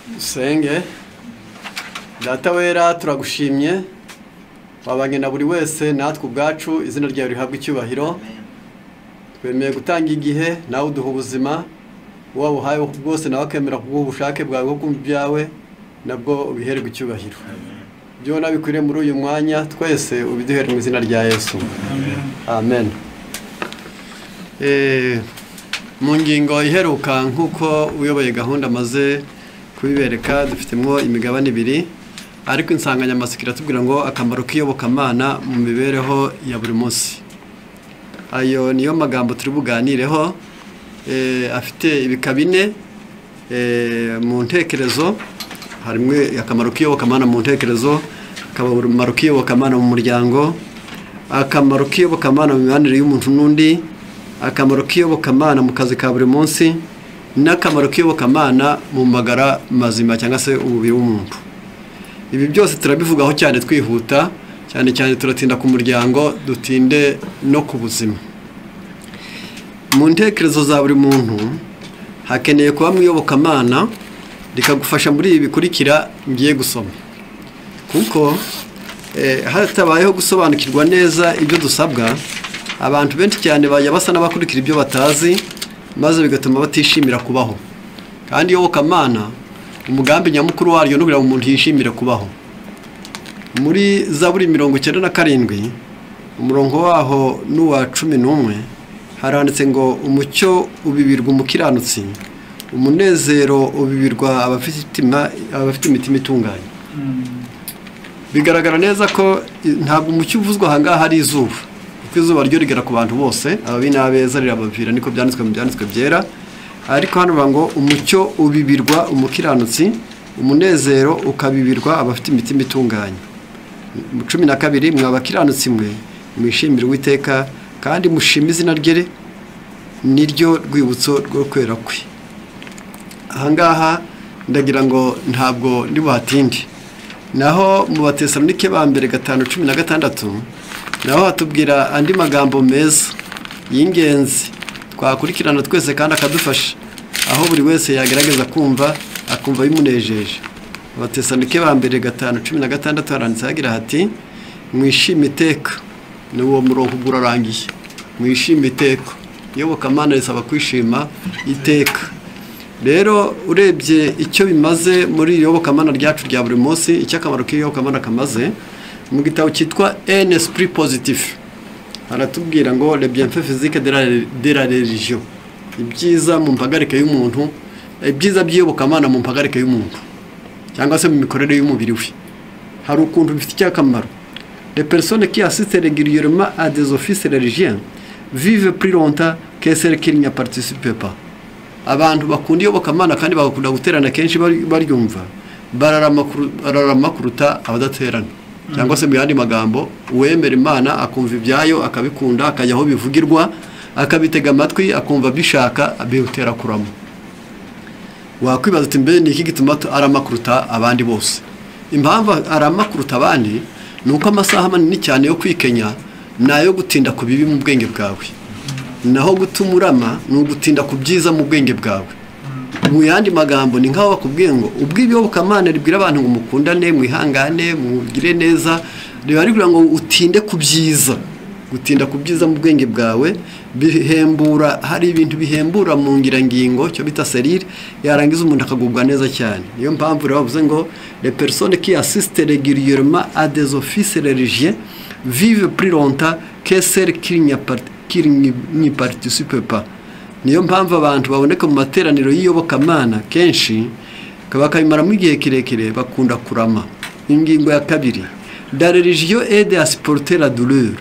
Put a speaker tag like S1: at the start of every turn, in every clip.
S1: Dusenge. Data wera, turagushimye, wabanye na buri wese natwe ubwacu, izina ryawe rihabwe icyubahiro. Twemeye gutanga igihe, nawe uduha ubuzima, waba uhaye bwose nawe akemera kubw'ubushake ubushake bwawe bwo kumva ibyawe, nabwo ubiherwe icyubahiro. Ibyo nabikwiriye muri uyu mwanya twese ubiduhere mu izina rya Yesu. Amen. Mu ngingo iheruka nk'uko uyoboye gahunda amaze kubibereka, dufitemo imigabane ibiri, ariko insanganyamatsiko iratubwira ngo akamaro k'iyobokamana mu mibereho ya buri munsi. Ayo niyo magambo turi buganireho, afite ibika bine mu ntekerezo. Harimo akamaro k'iyobokamana mu ntekerezo, akamaro k'iyobokamana mu muryango, akamaro k'iyobokamana mu mibanire y'umuntu n'undi, akamaro k'iyobokamana mu kazi ka buri munsi, n'akamaro k'iyobokamana mu magara mazima cyangwa se umubiri w'umuntu. Ibi byose turabivugaho cyane twihuta, cyane cyane turatinda ku muryango, dutinde no ku buzima. Mu ntekerezo za buri muntu hakeneye kuba mu iyobokamana rikagufasha muri ibi bikurikira ngiye gusoma, kuko hatabayeho gusobanukirwa neza ibyo dusabwa, abantu benshi cyane bajya basa n'abakurikira ibyo batazi, maze bigatuma batishimira kubaho. Kandi iyobokamana umugambi nyamukuru waryo ni ukugira ngo umuntu yishimire kubaho. Muri Zaburi 97 umurongo waho n'uwa 11 haranditse ngo umucyo ubibirwa umukiranutsi, umunezero ubibirwa abafite imitima itunganye. Bigaragara neza ko ntabwo umucyo uvuzwa aha ngaha ari izuba, kuko izuba ryo rigera ku bantu bose, ababi n'abeza rirabavira, niko byanditswe mu byanditswe byera. Ariko hano bavuga ngo umucyo ubibirwa umukiranutsi, umunezero ukabibirwa abafite imitima itunganye. Mu 12, mwa bakiranutsi mwe mwishimire Uwiteka kandi mushime izina rye, niryo rwibutso rwo kwera kwe. Aha ngaha ndagira ngo ntabwo ndi buhatinde. Naho mu Batesalonike ba mbere 5:16 naho hatubwira andi magambo meza y'ingenzi twakurikirana twese kandi akadufasha, aho buri wese yagerageza kumva akumva bimunejeje. Abatesalonike ba mbere 5:16 haranditse hagira hati mwishime iteka. Ni uwo murongo urarangiye, mwishime iteka. Iyobokamana risaba kwishima iteka. Rero urebye icyo bimaze muri iyobokamana ryacu rya buri munsi, icyo akamaro k'iyobokamana kamaze, mu gitabo cyitwa Un esprit positif haratubwira ngo les bienfaits physiques de la religion, ibyiza mu mpagarike y'umuntu, ibyiza by'iyobokamana mu mpagarike y'umuntu cyangwa se mu mikorere y'umubiri we. Hari ukuntu bifite icyakamaro. Les personnes qui assistent régulièrement à des offices religieux vivent plus longtemps que celles qui n'y participent pas. Abantu bakunda iyobokamana kandi bagakunda guterana kenshi baryumva, bararama kuruta abadaterana. Cyangwa se mu yandi magambo, uwemera Imana akumva ibyayo, akabikunda, akajya aho bivugirwa, akabitega amatwi, akumva bishaka, abihutera kurama. Wakwibaza uti mbe ni iki gituma arama kuruta abandi bose? Impamvu arama kuruta abandi ni uko amasaha manini cyane yo kwikenya nayo gutinda ku bibi mu bwenge bwawe, naho gutuma urama ni ugutinda ku byiza mu bwenge bwawe. Mu yandi magambo ni nkaho bakubwiye ngo ubw'iyobokamana ribwira abantu ngo mukundane, mwihangane, mugire neza, riba ribwira ngo utinde ku byiza. Gutinda ku byiza mu bwenge bwawe bihembura, hari ibintu bihembura mu ngirangingo cyo bita serire, yarangiza umuntu akagubwa neza cyane. Niyo mpamvu rero bavuze ngo les personnes qui assistent régulièrement à des offices religieux vivent plus longtemps que celles qui n'y participent pas. Niyo mpamvu abantu baboneka mu materaniro y'iyobokamana kenshi bakabimaramo igihe kirekire bakunda kurama. Ingingo ya kabiri, la religion aide à supporter la douleur.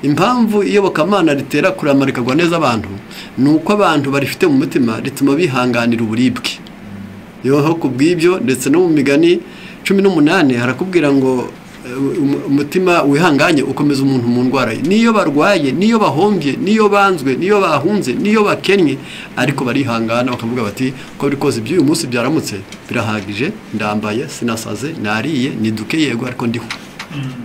S1: Impamvu iyobokamana ritera kurama rikagwa neza abantu ni uko abantu barifite mu mutima rituma bihanganira uburibwe. Yoho kubw'ibyo, ndetse no mu migani 18 harakubwira ngo umutima wihanganye ukomeza umuntu mu ndwara ye. Niyo barwaye, niyo bahombye, niyo banzwe, niyo bahunze, niyo bakennye, ariko barihangana bakavuga bati ko biri kose iby'uyu munsi byaramutse birahagije, ndambaye, sinasaze, nariye, niduke yego ariko ndiho.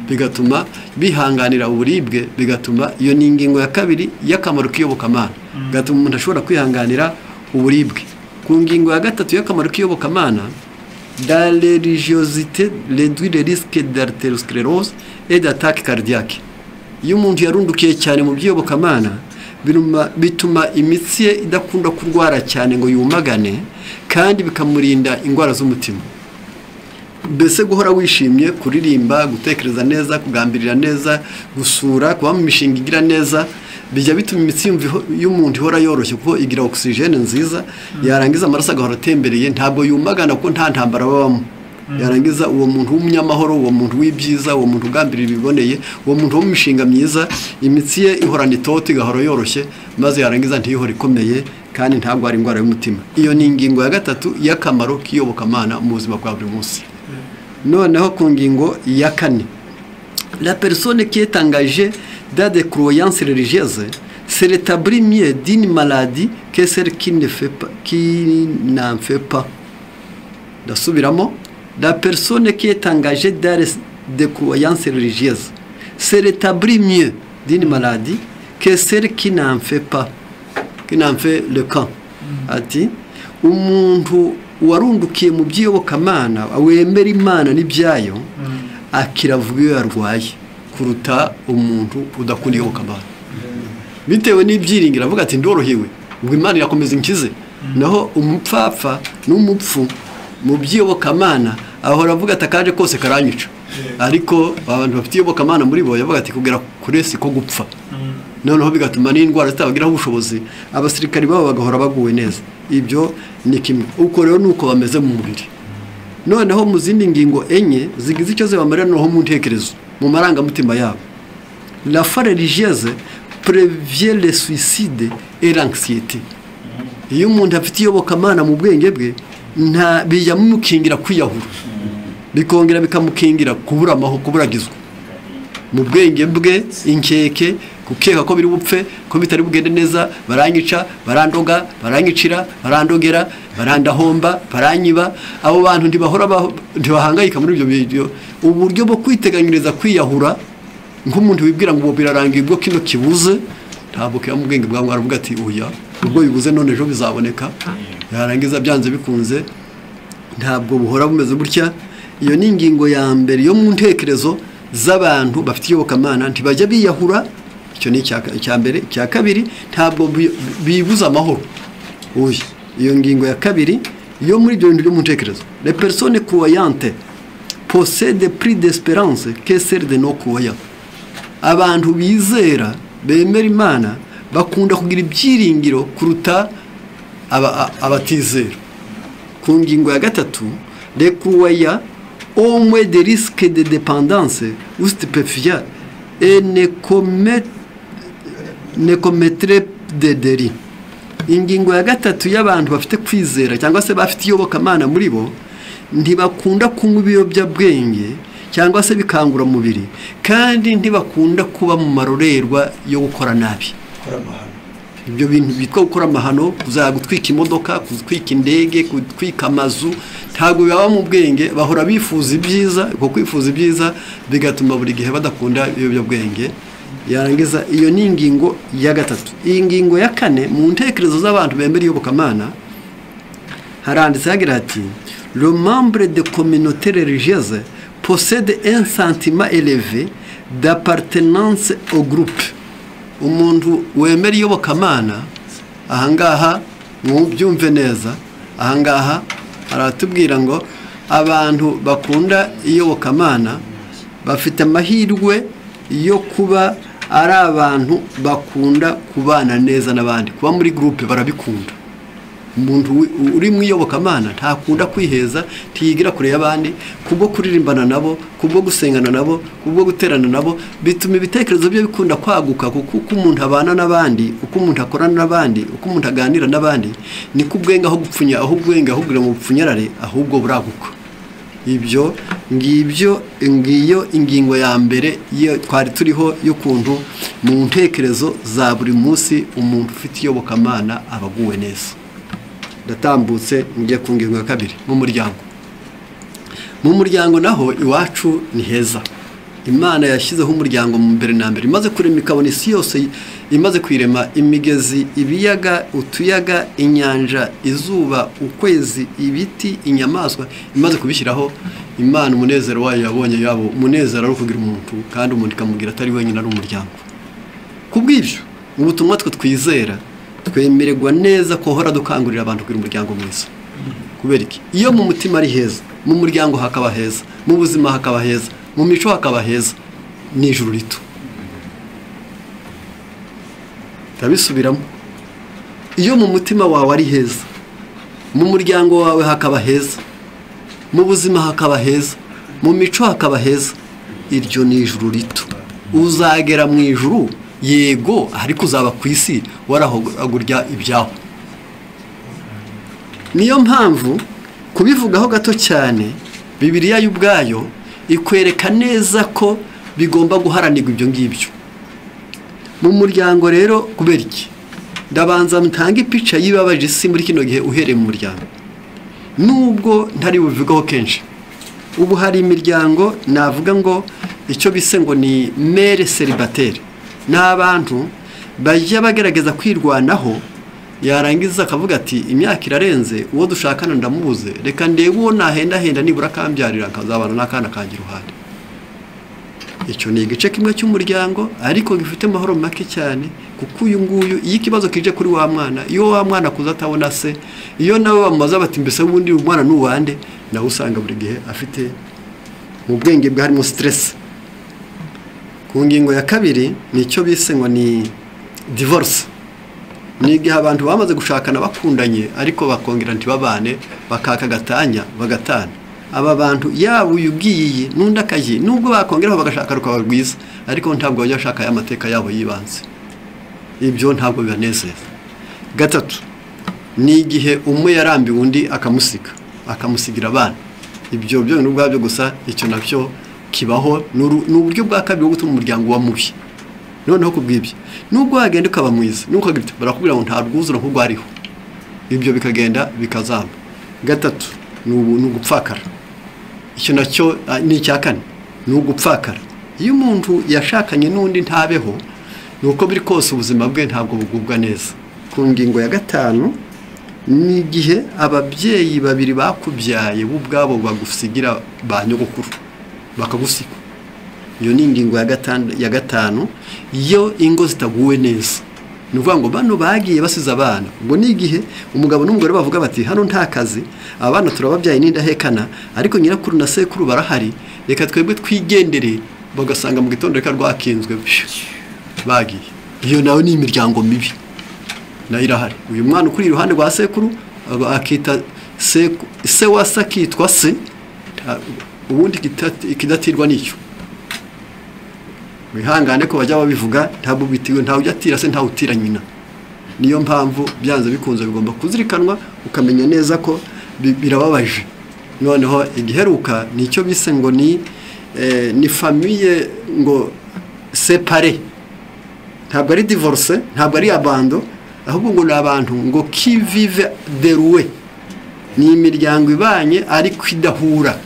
S1: Bigatuma bihanganira uburibwe, bigatuma iyo ni ingingo ya kabiri y'akamaro k'iyobokamana, bigatuma umuntu ashobora kwihanganira uburibwe. Ku ngingo ya gatatu y'akamaro k'iyobokamana, Dans les religiosité réduit le risque d'artériosclérose et d'attaque cardiaque. Iyo umuntu yarundukiye cyane mu by'iyobokamana, bituma imitsi ye idakunda kurwara cyane ngo yumagane, kandi bikamurinda indwara z'umutima. Mbese guhora wishimye, kuririmba, gutekereza neza, kugambirira neza, gusura, kuba mu mishinga igira neza, bijya bituma imitsi y'umuntu ihora yoroshye, kuko igira oxygène nziza, yarangiza amaraso agahora atembereye, ntabwo yumagana kuko nta ntambara babamo. Yarangiza uwo muntu w'umunyamahoro, uwo muntu w'ibyiza, uwo muntu ugambirira ibiboneye, uwo muntu wo mu mishinga myiza, imitsi ye ihorana itoto, igahora yoroshye, maze yarangiza ntihore ikomeye, kandi ntabwo ari indwara y'umutima. Iyo ni ingingo ya gatatu y'akamaro k'iyobokamana mu buzima bwa buri munsi. Noneho ku ngingo ya kane, la personne qui est engagée dans des croyances religieuses se rétablit mieux d'une maladie que celle qui ne fait pas, qui n'en fait pas. Ndasubiramo: la personne qui est engagée dans des croyances religieuses se rétablit mieux d'une maladie que celle qui n'en fait pas, qui n'en fait le cas. Ati umuntu warundukiye mu by'iyobokamana, wemera Imana n'ibyayo, akira vuba iyo yarwaye kuruta umuntu udakunda iyobokamana, bitewe n'ibyiringiro, avuga ati: "Ndorohewe, ubwo Imana irakomeza inkize." Naho umupfapfa n'umupfu mu by'iyobokamana ahora avuga ati: "Akaje kose karanyica." Ariko abantu bafite iyobokamana muri bo, yavuga ati: "Kugera kure siko gupfa." Noneho bigatuma n'indwara zitabagiraho ubushobozi, abasirikari babo bagahora baguwe neza. Ibyo ni kimwe. Uko rero ni uko bameze mu mubiri. Noneho mu zindi ngingo enye zigize icyo zibamarira, noneho mu ntekerezo, mu marangamutima yabo, la foi religieuse prévient le suicide et l'anxiété. Iyo umuntu afite iyobokamana mu bwenge bwe, nta bijya bimukingira kwiyahura, bikongera bikamukingira kubura amahoro, kuburagizwa mu bwenge bwe, inkeke, gukeka ko biri bupfe, ko bitari bugende neza, baranyica, barandoga, baranyicira, barandogera, barandahomba, baranyiba. Abo bantu ntibahora ntibahangayika muri ibyo bintu. Uburyo bwo kwiteganyiriza kwiyahura, nk'umuntu wibwira ngo ubu birarangiye, ubwo kino kibuze, ntabwo kiba mu bwenge bwawe. Aravuga ati: "Oya, ubwo bibuze none, ejo bizaboneka." Yarangiza byanze bikunze ntabwo buhora bumeze gutya. Iyo ni ingingo ya mbere yo mu ntekerezo z'abantu bafite iyobokamana: ntibajya biyahura. Icyo ni icya mbere. Icya kabiri, ntabwo bibuza amahoro. Oya, iyo ngingo ya kabiri yo muri ibyo bintu byo mu ntekerezo, les personnes croyantes possèdent plus d'espérance que celles de non croyants. Abantu bizera, bemera Imana, bakunda kugira ibyiringiro kuruta abatizera. Ku ngingo ya gatatu, les croyants ont moins de risques de dépendance aux stupéfiants et ne commettraient de délits. Ingingo ya gatatu y'abantu bafite kwizera cyangwa se bafite iyobokamana muri bo, ntibakunda kunywa ibiyobyabwenge cyangwa se bikanguramubiri, kandi ntibakunda kuba mu marorerwa yo gukora nabi.
S2: Gukora amahano.
S1: Ibyo bintu bitwa gukora amahano, kuzajya gutwika imodoka, gutwika indege, gutwika amazu, ntabwo bibaba mu bwenge. Bahora bifuza ibyiza. Uko kwifuza ibyiza bigatuma buri gihe badakunda ibiyobyabwenge. Yarangiza iyo ni ingingo ya gatatu. Iyi ngingo ya kane, mu ntekerezo z'abantu bemera iyobokamana, haranditse hagira hati: le membre de communauté religieuse possède un sentiment élevé d'appartenance au groupe. Umuntu wemera iyobokamana, ahangaha mubyumve neza, ahangaha aratubwira ngo abantu bakunda iyobokamana bafite amahirwe yo kuba ari abantu bakunda kubana neza n'abandi. Kuba muri groupe barabikunda. Umuntu uri mu iyobokamana ntakunda kwiheza, ntiyigira kure y'abandi. Kubwo kuririmbana nabo, kubwo gusengana nabo, kubwo guterana nabo, bituma ibitekerezo bye bikunda kwaguka, kuko uko umuntu abana n'abandi, uko umuntu akorana n'abandi, uko umuntu aganira n'abandi, niko ubwenge aho gupfunya, aho ubwenge aho kugira ngo bupfunyarare, ahubwo buraguka. Ibyo ngibyo, ngiyo ingingo ya mbere iyo twari turiho y'ukuntu mu ntekerezo za buri munsi umuntu ufite iyobokamana aba aguwe neza. Ndatambutse njye ku ngingo ya kabiri, mu muryango. Mu muryango naho iwacu ni heza. Imana yashyizeho umuryango mu mbere na mbere, imaze kurema ikabona isi yose, imaze kuyirema imigezi, ibiyaga, utuyaga, inyanja, izuba, ukwezi, ibiti, inyamaswa, imaze kubishyiraho, Imana umunezero wayo yabonye yabo umunezero ari kugira umuntu, kandi umuntu ikamubwira atari wenyine, ari umuryango. Kubw'ibyo ubutumwa twe twizera twemererwa neza ko hora dukangurira abantu kugira umuryango mwiza. Kubera iki? Iyo mu mutima ari heza, mu muryango hakaba heza, mu buzima hakaba heza, mu mico hakaba heza, ni ijuru rito. Ndabisubiramo, iyo mu mutima wawe ari heza, mu muryango wawe hakaba heza, mu buzima hakaba heza, mu mico hakaba heza, iryo ni ijuru rito. Uzagera mu ijuru yego, ariko uzaba ku isi warahagurya ibyaho. Niyo mpamvu kubivugaho gato cyane, Bibiliya y'ubwayo ikwereka neza ko bigomba guharanirwa ibyo ngibyo. Mu muryango rero, kubera iki? Ndabanza mutanga ipica y'ibabaje isi muri kino gihe uhereye mu muryango. Nubwo ntari bubivugaho kenshi, ubu hari imiryango navuga ngo icyo bise ngo ni mère célibataire, ni abantu bajya bagerageza kwirwanaho, yarangiza akavuga ati imyaka irarenze, uwo dushakana ndamubuze, reka ndebe uwo nahendahenda nibura akambyarira akazabana n'akana kanjye iruhande. Icyo ni igice kimwe cy'umuryango, ariko gifite amahoro make cyane, kuko uyu nguyu iyo ikibazo kije kuri wa mwana, iyo wa mwana akuze atabona se, iyo nawe bamubaza bati mbese ubundi umwana ni uwande, nawe usanga buri gihe afite mu bwenge bwe harimo stress. Ku ngingo ya kabiri ni icyo bise ngo ni divorce. Ni igihe abantu bamaze gushakana bakundanye, ariko bakongera ntibabane, bakaka gatanya bagatana. Aba bantu yaba uyu ugiye n'undi akaje, nubwo bakongeraho bagashaka rukaba rwiza, ariko ntabwo bajya bashaka amateka yabo yibanze. Ibyo ntabwo bibanezeza. Gatatu ni igihe umwe yarambiwe undi akamusiga, akamusigira abana. Ibyo byo n'ubwabyo gusa, icyo nacyo kibaho, ni uburyo bwa kabiri bwo gutuma umuryango wa mubi. Noneho kubw'ibyo, nubwo wagenda ukaba mwiza, nuko barakubwira ngo nta rwuzura nk'urwariho, ibyo bikagenda bikazamba. Gatatu ni ugupfakara. Icyo nacyo ni icya kane, ni ugupfakara. Iyo umuntu yashakanye n'undi ntabeho, ni uko biri kose ubuzima bwe ntabwo bugubwa neza. Ku ngingo ya gatanu ni igihe ababyeyi babiri bakubyaye bo ubwabo bagusigira ba nyogokuru bakagusiga. Iyo ni ingingo ya gatanu, iyo ingo zitaguwe neza. Ni ukuvuga ngo bano bagiye basize abana. Ubwo ni igihe umugabo n'umugore bavuga bati hano nta kazi, abana turababyaye n'indahekana, ariko nyirakuru na sekuru barahari, reka twebwe twigendere, bagasanga mu gitondo reka rwakinzwe bagiye. Iyo nawe ni imiryango mibi, nayo irahari. Uyu mwana ukuri iruhande rwa sekuru akita se wa se akitwa se, ubundi ikidatirwa nicyo. Wihangane ko bajya babivuga, ntabwo bitiwe, ntawe ujya atira se, ntawe utira nyina. Niyo mpamvu byanze bikunze bigomba kuzirikanwa, ukamenya neza ko birababaje. Noneho igiheruka nicyo bise ngo ni famille ngo séparée. Ntabwo ari divorce, ntabwo ari abandon, ahubwo ngo ni abantu ngo qui vive déroué. Ni imiryango ibanye ariko idahura.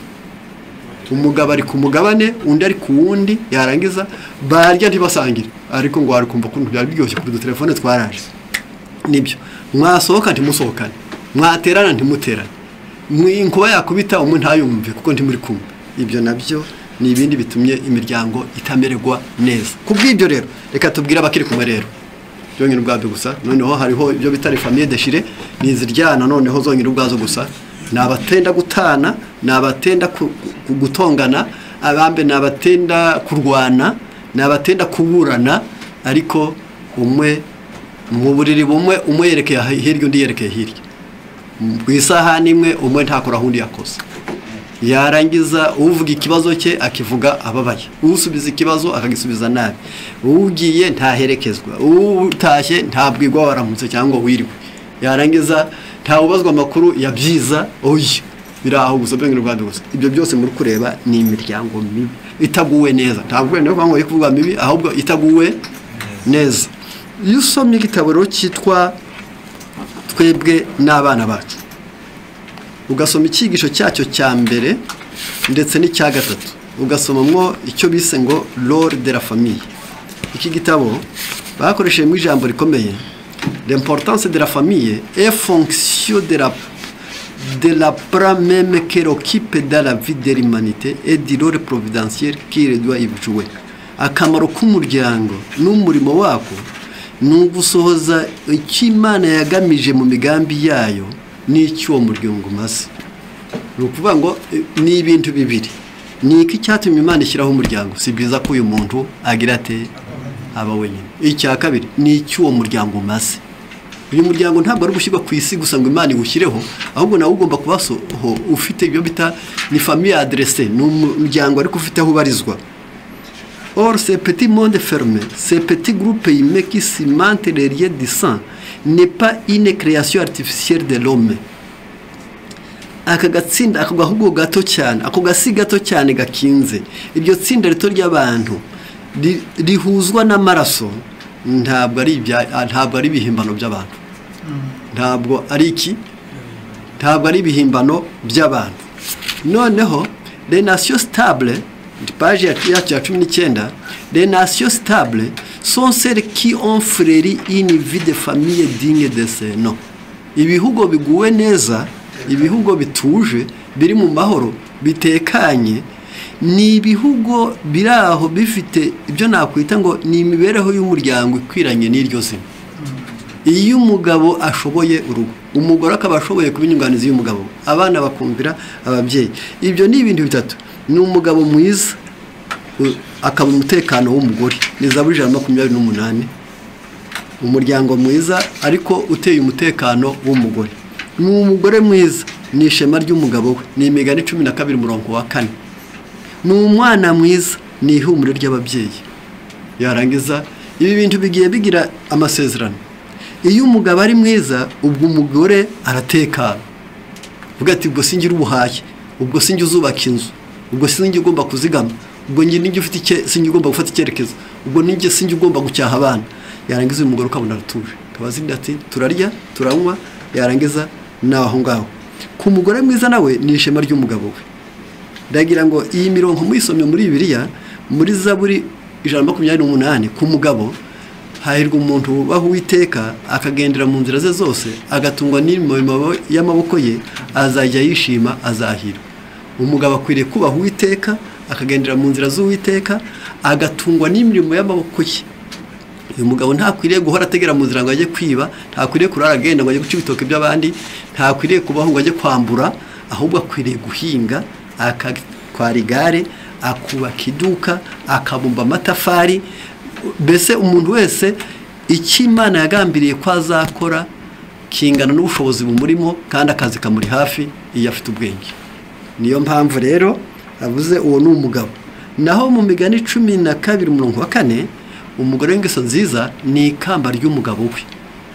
S1: Umugabo ari ku mugabane, undi ari ku wundi, yarangiza barya ntibasangire, ariko ngo warikumva kuntu byari biryoshye kuri udutelefone twaraje. Nibyo, mwasohoka ntimusohokane, mwaterana ntimuterane, inkuba yakubita umwe ntayumve kuko ntimuri kumwe. Ibyo nabyo ni ibindi bitumye imiryango itamererwa neza. Kubw'ibyo rero reka tubwire abakiri kumwe rero byonyine ubwabyo gusa. Noneho hariho ibyo bita famille déchirée, ni iziryana noneho zonyine ubwazo gusa. Ni abatenda gutana, ni abatenda gutongana, abambe ni abatenda kurwana, ni abatenda kuburana, ariko umwe mu buriri bumwe, umwe yerekeye hirya undi yerekeye hirya, ku isahani imwe umwe ntakora undi yakoze. Yarangiza uvuga ikibazo cye akivuga ababaye, usubiza ikibazo akagisubiza nabi, ugiye ntaherekezwa, utashye ntabwirwa waramutse cyangwa wiriwe, yarangiza ntawubazwa amakuru ya byiza, oya biraho gusa byongera ubwabyo gusa. Ibyo byose muri kureba ni imiryango mibi itaguwe neza. Ntabwo wenda kuvuga ngo kuvuga mibi, ahubwo itaguwe neza. Iyo usomye igitabo rero cyitwa Twebwe n'abana bacu, ugasoma icyigisho cyacyo cya mbere ndetse n'icya gatatu, ugasomamwo icyo bise ngo rôle de la famille. Iki gitabo bakoreshejemo ijambo rikomeye: "L'importance de la famille est fonction de la part même qu'elle occupe dans la vie de l'humanité et du rôle providentiel qu'il doit y jouer." Akamaro k'umuryango n'umurimo wako ni ugusohoza icyo Imana yagamije mu migambi yayo n'icyo uwo muryango umaze. Ni ukuvuga ngo ni ibintu bibiri. Ni iki cyatumye Imana ishyiraho umuryango? Si byiza ko uyu muntu agira ate? Aba wenyine. Icya kabiri ni icyo uwo muryango umaze. Uyu muryango ntabwo ari gushyirwa ku isi gusa ngo Imana iwushyireho, ahubwo nawe ugomba kuba ufite ibyo bita ni famille adressée, ni umuryango ariko ufite aho ubarizwa. Or, ce petit monde fermé, ce petit groupe humain qui cimente les liens du sang, n'est pas une création artificielle de l'homme. Aka gatsinda, ako gahugu gato cyane, ako gasi gato cyane gakinze, iryo tsinda rito ry'abantu rihuzwa n'amaraso, ntabwo ari ibihimbano by'abantu. Ntabwo ari iki? Ntabwo ari ibihimbano by'abantu. Noneho les nations stables, page yacu ya 19: les nations stables sont celles qui ont fleuri une vie de famille digne de ce nom. Ibihugu biguwe neza, ibihugu bituje, biri mu mahoro, bitekanye, ni ibihugu biri aho bifite ibyo nakwita ngo ni imibereho y'umuryango ikwiranye n'iryo zina. Iyo umugabo ashoboye urugo, umugore akaba ashoboye kuba inyunganizi y'umugabo, abana bakumvira ababyeyi, ibyo ni ibintu bitatu. Ni umugabo mwiza akaba umutekano w'umugore, ni Zaburi 128. Umuryango mwiza ariko uteye umutekano w'umugore. Ni umugore mwiza, ni ishema ry'umugabo we, ni Imigani 12 umurongo wa 4. Ni umwana mwiza, ni ihumure ry'ababyeyi. Yarangiza, ibi bintu bigiye bigira amasezerano. Iyo umugabo ari mwiza, ubwo umugore aratekana, uvuga ati: "Ubwo singira ubuhaye, ubwo sinjye uzubaka inzu, ubwo sinjye ugomba kuzigama, ubwo njye ninjye ufite icye, sinjye ugomba gufata icyerekezo, ubwo ninjye sinjye ugomba gucyaha abana." Yarangiza, uyu mugore ukabona aratuje, akaba azi ati: "Turarya, turanywa." Yarangiza, naho ngaho ku mugore mwiza nawe ni ishema ry'umugabo we. Ndagira ngo iyi mirongo muyisomye muri Bibiliya, muri Zaburi 128, ku mugabo: hahirwa umuntu wubaha Uwiteka, akagendera mu nzira ze zose, agatungwa n'imirimo y'amaboko ye, azajya yishima, azahirwa. Umugabo akwiriye kubaha Uwiteka, akagendera mu nzira z'Uwiteka, agatungwa n'imirimo y'amaboko ye. Uyu mugabo ntakwiriye guhora ategera mu nzira ngo ajye kwiba, ntakwiriye kurara agenda ngo ajye guca ibitoki by'abandi, ntakwiriye kubaho ngo ajye kwambura, ahubwo akwiriye guhinga, akatwara igare, akubaka iduka, akabumba amatafari. Mbese umuntu wese icyo Imana yagambiriye ko azakora kingana n'ubushobozi bumurimo, kandi akazi kamuri hafi iyo afite ubwenge. Niyo mpamvu rero avuze uwo ni umugabo. Naho mu Migani 12 umurongo wa 4, umugore w'ingeso nziza ni ikamba ry'umugabo we.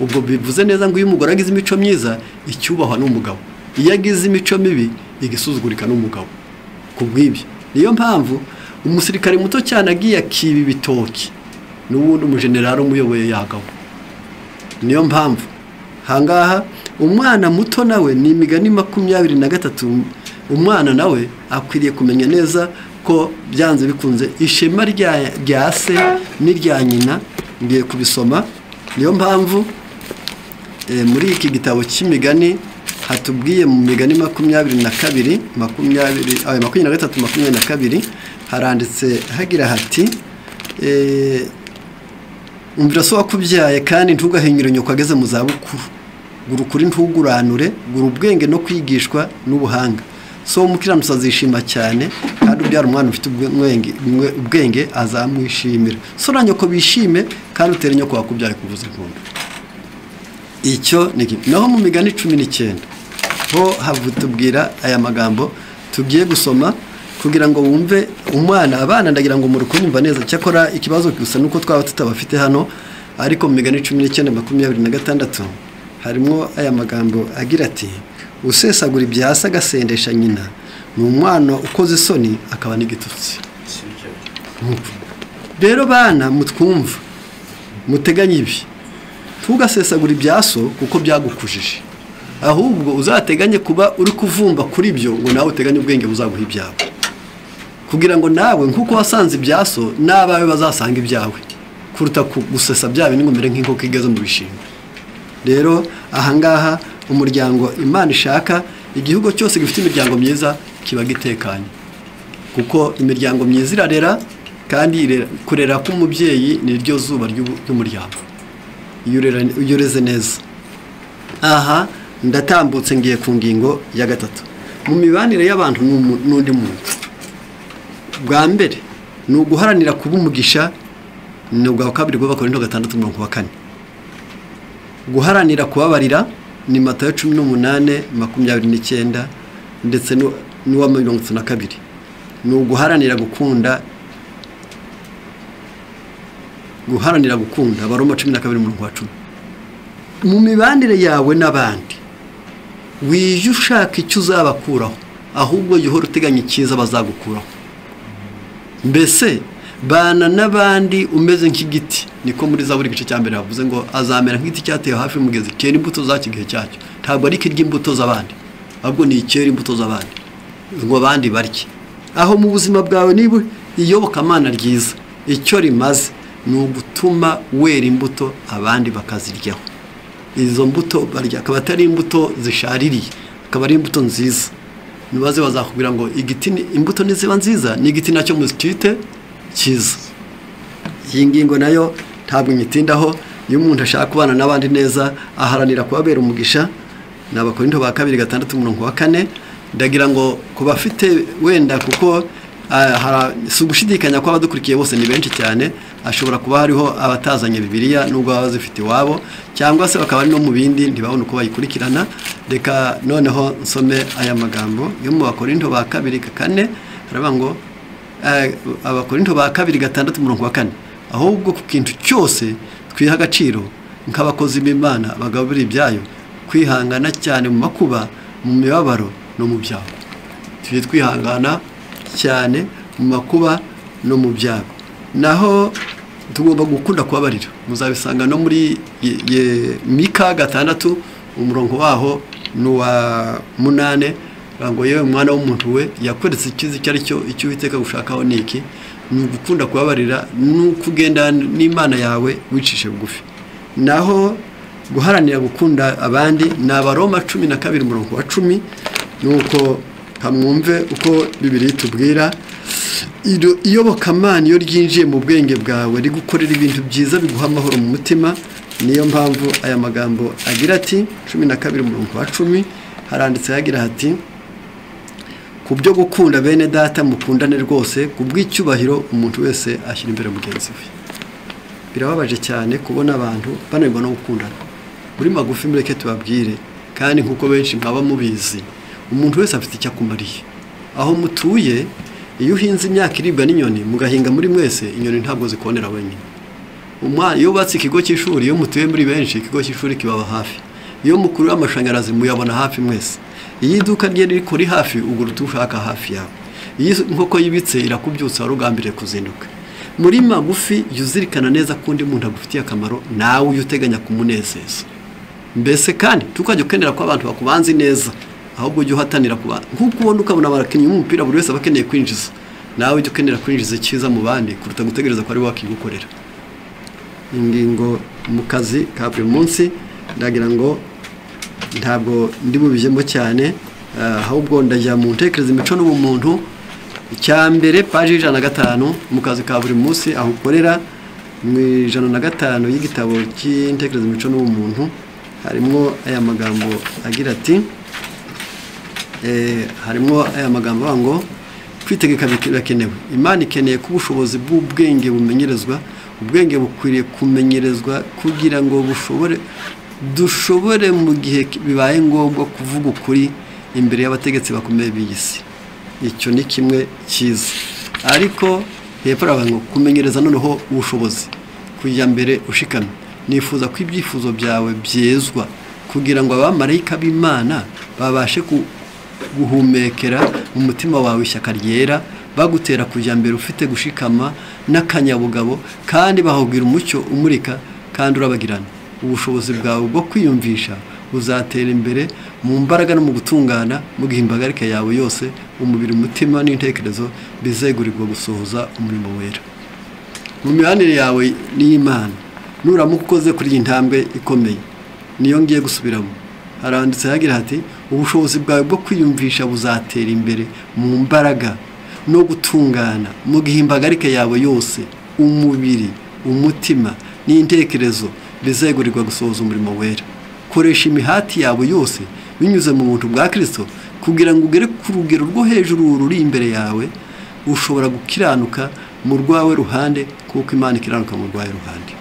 S1: Ubwo bivuze neza ngo iyo umugore agize imico myiza, icyubahwa n'umugabo; iyo agize imico mibi, igisuzugurika n'umugabo. Ku bw'ibyo, niyo mpamvu umusirikare muto cyane agiye akiba ibitoki, n'ubundi umujenerali umuyoboye yagawe. Niyo mpamvu hangaha umwana muto nawe ni Imigani 23. Umwana nawe akwiriye kumenya neza ko byanze bikunze ishema rya se n'irya nyina. Ngiye kubisoma. Niyo mpamvu muri iki gitabo cy'Imigani hatubwiye mu Migani 22, 23, 22, haranditse hagira hati: "Umvira so wakubyaye, kandi ntugahinyure nyoko ageze mu zabukuru. Gura ukuri, ntuguranure, gura ubwenge no kwigishwa n'ubuhanga. So w'umukiranutsi azishima cyane, kandi ubyara umwana ufite ubwenge azamwishimira. So na nyoko bishime, kandi utere nyoko wakubyaye kuvuza impundu." Icyo ni kimwe. Naho mu Migani 19 ho tubwira aya magambo tugiye gusoma kugira ngo wumve umwana. Abana, ndagira ngo muri kunyumva neza. Cyakora ikibazo gusa nuko twaba tutabafite hano, ariko mu Migani 19 26 harimo aya magambo agira ati: "Usesagura ibya se agasendesha nyina ni umwana ukoze isoni, akaba n'igitutsi." Rero bana mutwumva, muteganye ibi: ntugasesagure ibya so kuko byagukujije, ahubwo uzateganye kuba uri kuvumba kuri byo, ngo nawe uteganye ubwenge buzaguha ibyawe. Kugira ngo nawe nk'uko wasanze ibyaso n'abawe bazasanga ibyawe, kuruta gusesa bya bindi ngo umere nk'inkoko igeze mu bishingwe. Rero ahangaha umuryango Imana ishaka, igihugu cyose gifite imiryango myiza kiba gitekanye, kuko imiryango myiza irarera, kandi kurera k'umubyeyi ni ryo zuba ry'umuryango iyo ureze neza. Aha ndatambutse ngiye ku ngingo ya gatatu, mu mibanire y'abantu n'undi muntu. Bwa mbere ni uguharanira kuba umugisha, ni ubwa kabiri bw'Abakorinto 6:4. Guharanira kubabarira ni Matayo 18:29 ndetse n'uwa 32. Ni uguharanira gukunda, guharanira gukunda Abaroma 12:10. Mu mibanire yawe n'abandi wije ushaka icyo uzabakuraho, ahubwo jya uhora uteganya icyiza bazagukuraho. Mbese bana n'abandi umeze nk'igiti, niko muri Zaburi igice cya mbere havuze ngo azamera nk'igiti cyatewe hafi y'umugezi, cyera imbuto zacyo igihe cyacyo. Ntabwo ari kirya imbuto z'abandi, ahubwo ni icyera imbuto z'abandi ngo abandi barye. Aho mu buzima bwawe niba iyobokamana ryiza, icyo rimaze ni ugutuma wera imbuto abandi bakaziryaho. Izo mbuto barya akaba atari imbuto zishaririye, akaba ari imbuto nziza. Nibaze bazakubwira ngo igiti imbuto niziba nziza, ni igiti nacyo muzitite cyiza. Iyi ngingo nayo ntabwo nyitindaho. Iyo umuntu ashaka kubana n'abandi neza aharanira kubabera umugisha, ni Abakorinto ba kabiri 6:4. Ndagira ngo ku bafite wenda, kuko si ugushidikanya ko abadukurikiye bose ni benshi cyane, ashobora kuba hariho abatazanye Bibiliya nubwo baba bazifite iwabo, cyangwa se bakaba ari no mu bindi ntibabone uko bayikurikirana. Reka noneho nsome aya magambo yo mu Bakorinto ba kabiri 4, haravuga ngo Abakorinto ba kabiri 6:4, ahubwo ku kintu cyose twiha agaciro nk'abakozi b'Imana bagabura ibyayo, kwihangana cyane mu makuba, mu mibabaro no mu byago. Tujye twihangana cyane mu makuba no mu byago. Naho tugomba gukunda kubabarira, muzabisanga no muri Mika 6 umurongo waho n'uwa 8, ngo yewe mwana w'umuntu we yakweretse icyiza icyo ari cyo, icyo Uwiteka gushakaho ni iki? Ni ugukunda kubabarira, ni ukugenda n'Imana yawe wicishe bugufi. Naho guharanira gukunda abandi ni Abaroma 12:10. Nuko kamwumve uko Bibiliya itubwira. Iyobokamana iyo ryinjiye mu bwenge bwawe rigukorera ibintu byiza biguha amahoro mu mutima. Niyo mpamvu aya magambo agira ati 12:10 haranditse hagira hati, ku byo gukunda bene data mukundane rwose, ku bw'icyubahiro umuntu wese ashyira imbere mugenzi we. Birababaje cyane kubona abantu bananirwa no gukundana. Muri magufi mureke tubabwire, kandi nkuko benshi mwaba mubizi, umuntu wese afite icyo akumariye. Aho mutuye, iyo uhinze imyaka iribwa n'inyoni mugahinga muri mwese, inyoni ntabwo zikonera wenyine. Iyo wubatse ikigo cy'ishuri, iyo mutuye muri benshi, ikigo cy'ishuri kibaba hafi. Iyo mukuru w'amashanyarazi muyabona hafi mwese. Iyo iduka rye riri kuri hafi, ugura utushaka hafi yawe. Iyo inkoko yibitse irakubyutsa warugambiriye kuzinduka. Muri magufi jya uzirikana neza ko undi muntu agufitiye akamaro, nawe ujye uteganya kumunezeza. Mbese kandi tukajya ukenera ko abantu bakubanza neza, ahubwo ujye uhatanira kuba nkuko ubona ukabona abakinnyi b'umupira buri wese aba akeneye kwinjiza, nawe ujye ukenera kwinjiza icyiza mu bandi kuruta gutegereza ko ari we wakigukorera. Ingingo mu kazi ka buri munsi, ndagira ngo ntabwo ndi bubijyemo cyane, ahubwo ndajya mu ntekerezo imico n'ubumuntu. Icya mbere paji 105 mu kazi ka buri munsi aho ukorera, mu 105 y'igitabo cy'intekerezo imico n'ubumuntu harimo aya magambo agira ati, harimo aya magambo ngo kwitegeka birakenewe. Imana ikeneye ko ubushobozi bw'ubwenge bumenyerezwa. Ubwenge bukwiriye kumenyerezwa kugira ngo dushobore mu gihe bibaye ngombwa kuvuga ukuri imbere y'abategetsi bakomeye b'iyi si. Icyo ni kimwe cyiza. Ariko hepfo aravuga ngo kumenyereza noneho ubushobozi kujya mbere ushikamye. Nifuza ko ibyifuzo byawe byezwa kugira ngo abamarayika b'Imana babashe guhumekera mu mutima wawe ishyaka ryera, bagutera kujya mbere ufite gushikama n'akanyabugabo, kandi bahubwira umucyo umurika kandi urabagirana. Ubushobozi bwawe bwo kwiyumvisha buzatera imbere mu mbaraga no mu gutungana, mu gihe imbagarike yawe yose, umubiri, umutima n'intekerezo bizegurirwa gusohoza umurimo wera. Mu mibanire yawe n'Imana, nuramuka ukoze kuri iyi ntambwe ikomeye, niyo ngiye gusubiramo, haranditse hagira hati: ubushobozi bwawe bwo kwiyumvisha buzatera imbere mu mbaraga no gutungana, mu gihe imbagarike yawe yose, umubiri, umutima n'intekerezo bizegurirwa gusohoza umurimo wera. Koresha imihati yawe yose binyuze mu buntu bwa Kristo kugira ngo ugere ku rugero rwo hejuru ruri imbere yawe. Ushobora gukiranuka mu rwawe ruhande kuko Imana ikiranuka mu rwawe ruhande.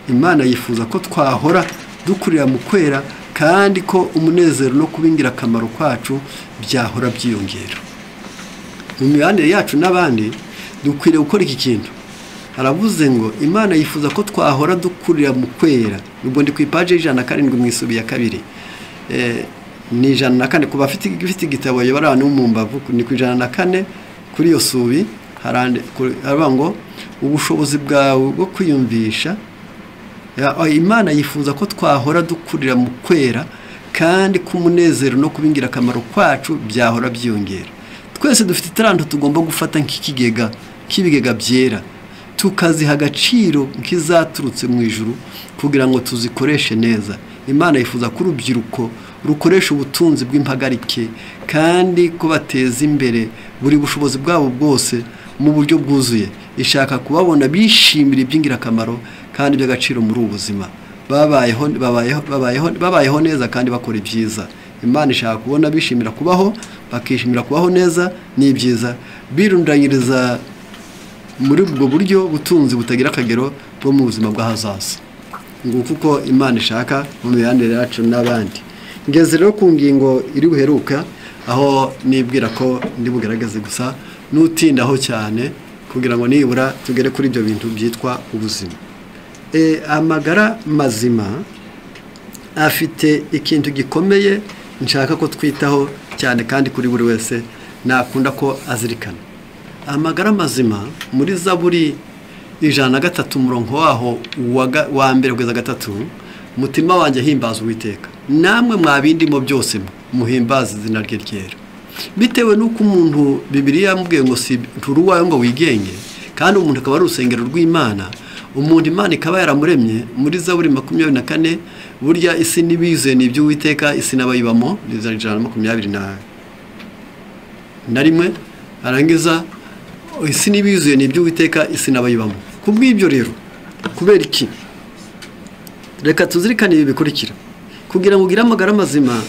S1: Imana yifuza ko twahora dukurira mu kwera, kandi ko umunezero no kuba ingirakamaro kwacu byahora byiyongera. Mu mibanire yacu n'abandi dukwiriye gukora iki kintu. Haravuze ngo Imana yifuza ko twahora dukurira mu kwera. Ubwo ndi ku ipaje 107 mu isubi ya kabiri. Ni 104 ku bafite igitabo yobara abantu mu mbavu, ni ku 104 kuri iyo subi. Haravuga ngo ubushobozi bwawe bwo kwiyumvisha, Imana yifuza ko twahora dukurira mu kwera, kandi ko umunezero no kuba ingirakamaro kwacu byahora byiyongera. Twese dufite italanto tugomba gufata nk'ikigega k'ibigega byera, tukaziha agaciro nk'izaturutse mu ijuru kugira ngo tuzikoreshe neza. Imana yifuza ko urubyiruko rukoresha ubutunzi bw'impagarike, kandi ko bateza imbere buri bushobozi bwabo bwose mu buryo bwuzuye. Ishaka kubabona bishimira iby'ingirakamaro kandi by'agaciro muri ubu buzima, babayeho neza kandi bakora ibyiza. Imana ishaka kubona bishimira kubaho, bakishimira kubaho neza n'ibyiza, birundanyiriza muri ubwo buryo butunzi butagira akagero bwo mu buzima bw'ahazaza. Nguko uko Imana ishaka mu mibanire yacu n'abandi. Ngeze rero ku ngingo iri buheruka, aho nibwira ko ndi bugaragaze gusa n'utindaho cyane kugira ngo nibura tugere kuri ibyo bintu byitwa ubuzima. Amagara mazima afite ikintu gikomeye nshaka ko twitaho cyane, kandi kuri buri wese nakunda ko azirikana. Amagara mazima muri Zaburi 103 umurongo waho wa mbere kugeza 3, mutima wanjye himbaza Uwiteka, namwe mwabindimo byose muhimbaze izina rye ryera. Bitewe n'uko umuntu Bibiliya yamubwiye ngo si nturuwayo ngo wigenge, kandi umuntu akaba ari urusengero rw'Imana, umuntu Imana ikaba yaramuremye. Muri Zaburi 24, burya isi n'ibizuye ni iby'Uwiteka, isi n'abayibamo, ni 121, arangiza isi n'ibizuye ni iby'Uwiteka, isi n'abayibamo. Kubw'ibyo rero, kubera iki? Reka tuzirikane ibi bikurikira kugira ngo ugire amagara mazima.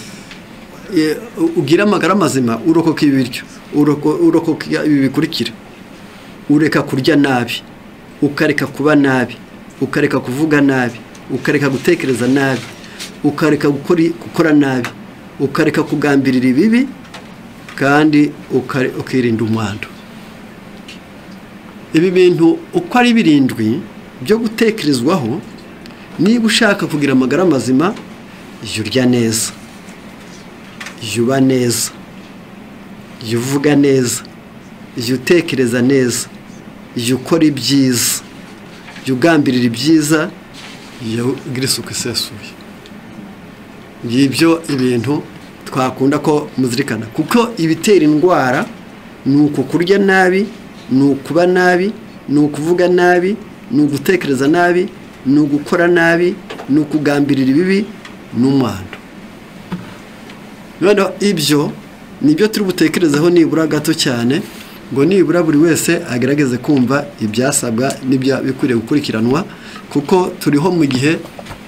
S1: Ugire amagara mazima urokoka ibi biryo, urokoka ibi bikurikira: ureka kurya nabi, ukareka kuba nabi, ukareka kuvuga nabi, ukareka gutekereza nabi, ukareka gukora nabi, ukareka kugambirira ibibi, kandi ukirinda umwanda. Ibi bintu uko ari 7 byo gutekerezwaho niba ushaka kugira amagara mazima. Jya urya neza, jya uba neza, jya uvuga neza, jya utekereza neza, jya ukora ibyiza, jya ugambirira ibyiza, jya ugira isuku isesuye. Ngibyo ibintu twakunda ko muzirikana, kuko ibitera indwara ni uku kurya nabi, ni ukuba nabi, ni ukuvuga nabi, ni ugutekereza nabi, ni ugukora nabi, ni ukugambirira ibibi, n'umwanda. Noneho ibyo nibyo turi butekerezeho nibura gato cyane, ngo nibura buri wese agerageze kumva ibyasabwa n'ibyo bikwiriye gukurikiranwa, kuko turiho mu gihe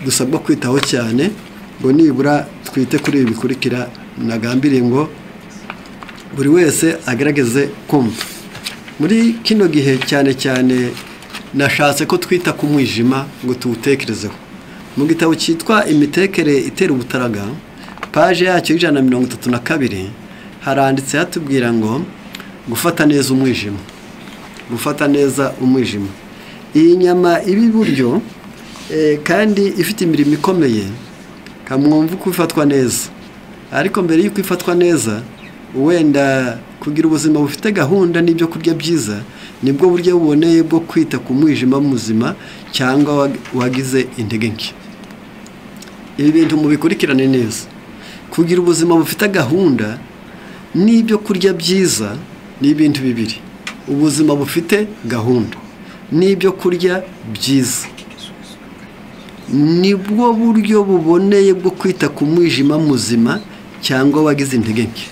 S1: dusabwa kwitaho cyane, ngo nibura twite kuri ibi bikurikira. Nagambiriye ngo buri wese agerageze kumva. Muri kino gihe cyane cyane nashatse ko twita ku mwijima ngo tuwutekerezeho. Mu gitabo cyitwa Imitekere itera ubutaraga, paje yacyo 132, haranditse hatubwira ngo gufata neza umwijima. Gufata neza umwijima. Iyi nyama iba iburyo kandi ifite imirimo ikomeye, kamwumva uko ifatwa neza. Ariko mbere y'uko ifatwa neza, wenda kugira ubuzima bufite gahunda n'ibyo kurya byiza, nibwo buryo buboneye bwo kwita ku mwijima muzima cyangwa wagize intege nke. Ibi bintu mubikurikirane neza. Kugira ubuzima bufite gahunda n'ibyo kurya byiza ni ibintu bibiri. Ubuzima bufite gahunda n'ibyo kurya byiza nibwo buryo buboneye bwo kwita ku mwijima muzima cyangwa wagize intege nke.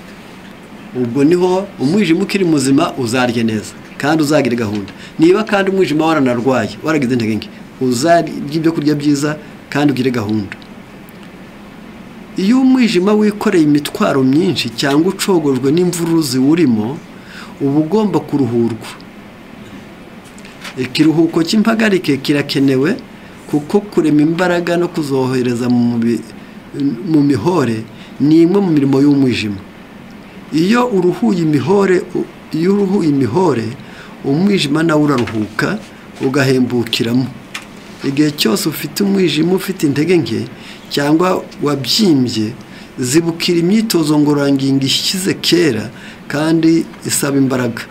S1: Ubwo niho umwijima ukiri muzima uzarya neza kandi uzagira gahunda. Niba kandi umwijima waranarwaye waragize intege nke, uzarya ibyo kurya byiza kandi ugire gahunda. Iyo umwijima wikoreye imitwaro myinshi cyangwa ucogojwe n'imvururu ziwurimo, uba ugomba kuruhurwa. Ikiruhuko cy'impagarike kirakenewe kuko kurema imbaraga no kuzohereza mu mihore ni imwe mu mirimo y'umwijima. Iyo uruhuye imihore, umwijima nawe uraruhuka ugahembukiramo. Igihe cyose ufite umwijima ufite intege nke cyangwa wabyimbye, zibukira imyitozo ngororangingo ishyize kera kandi isaba imbaraga.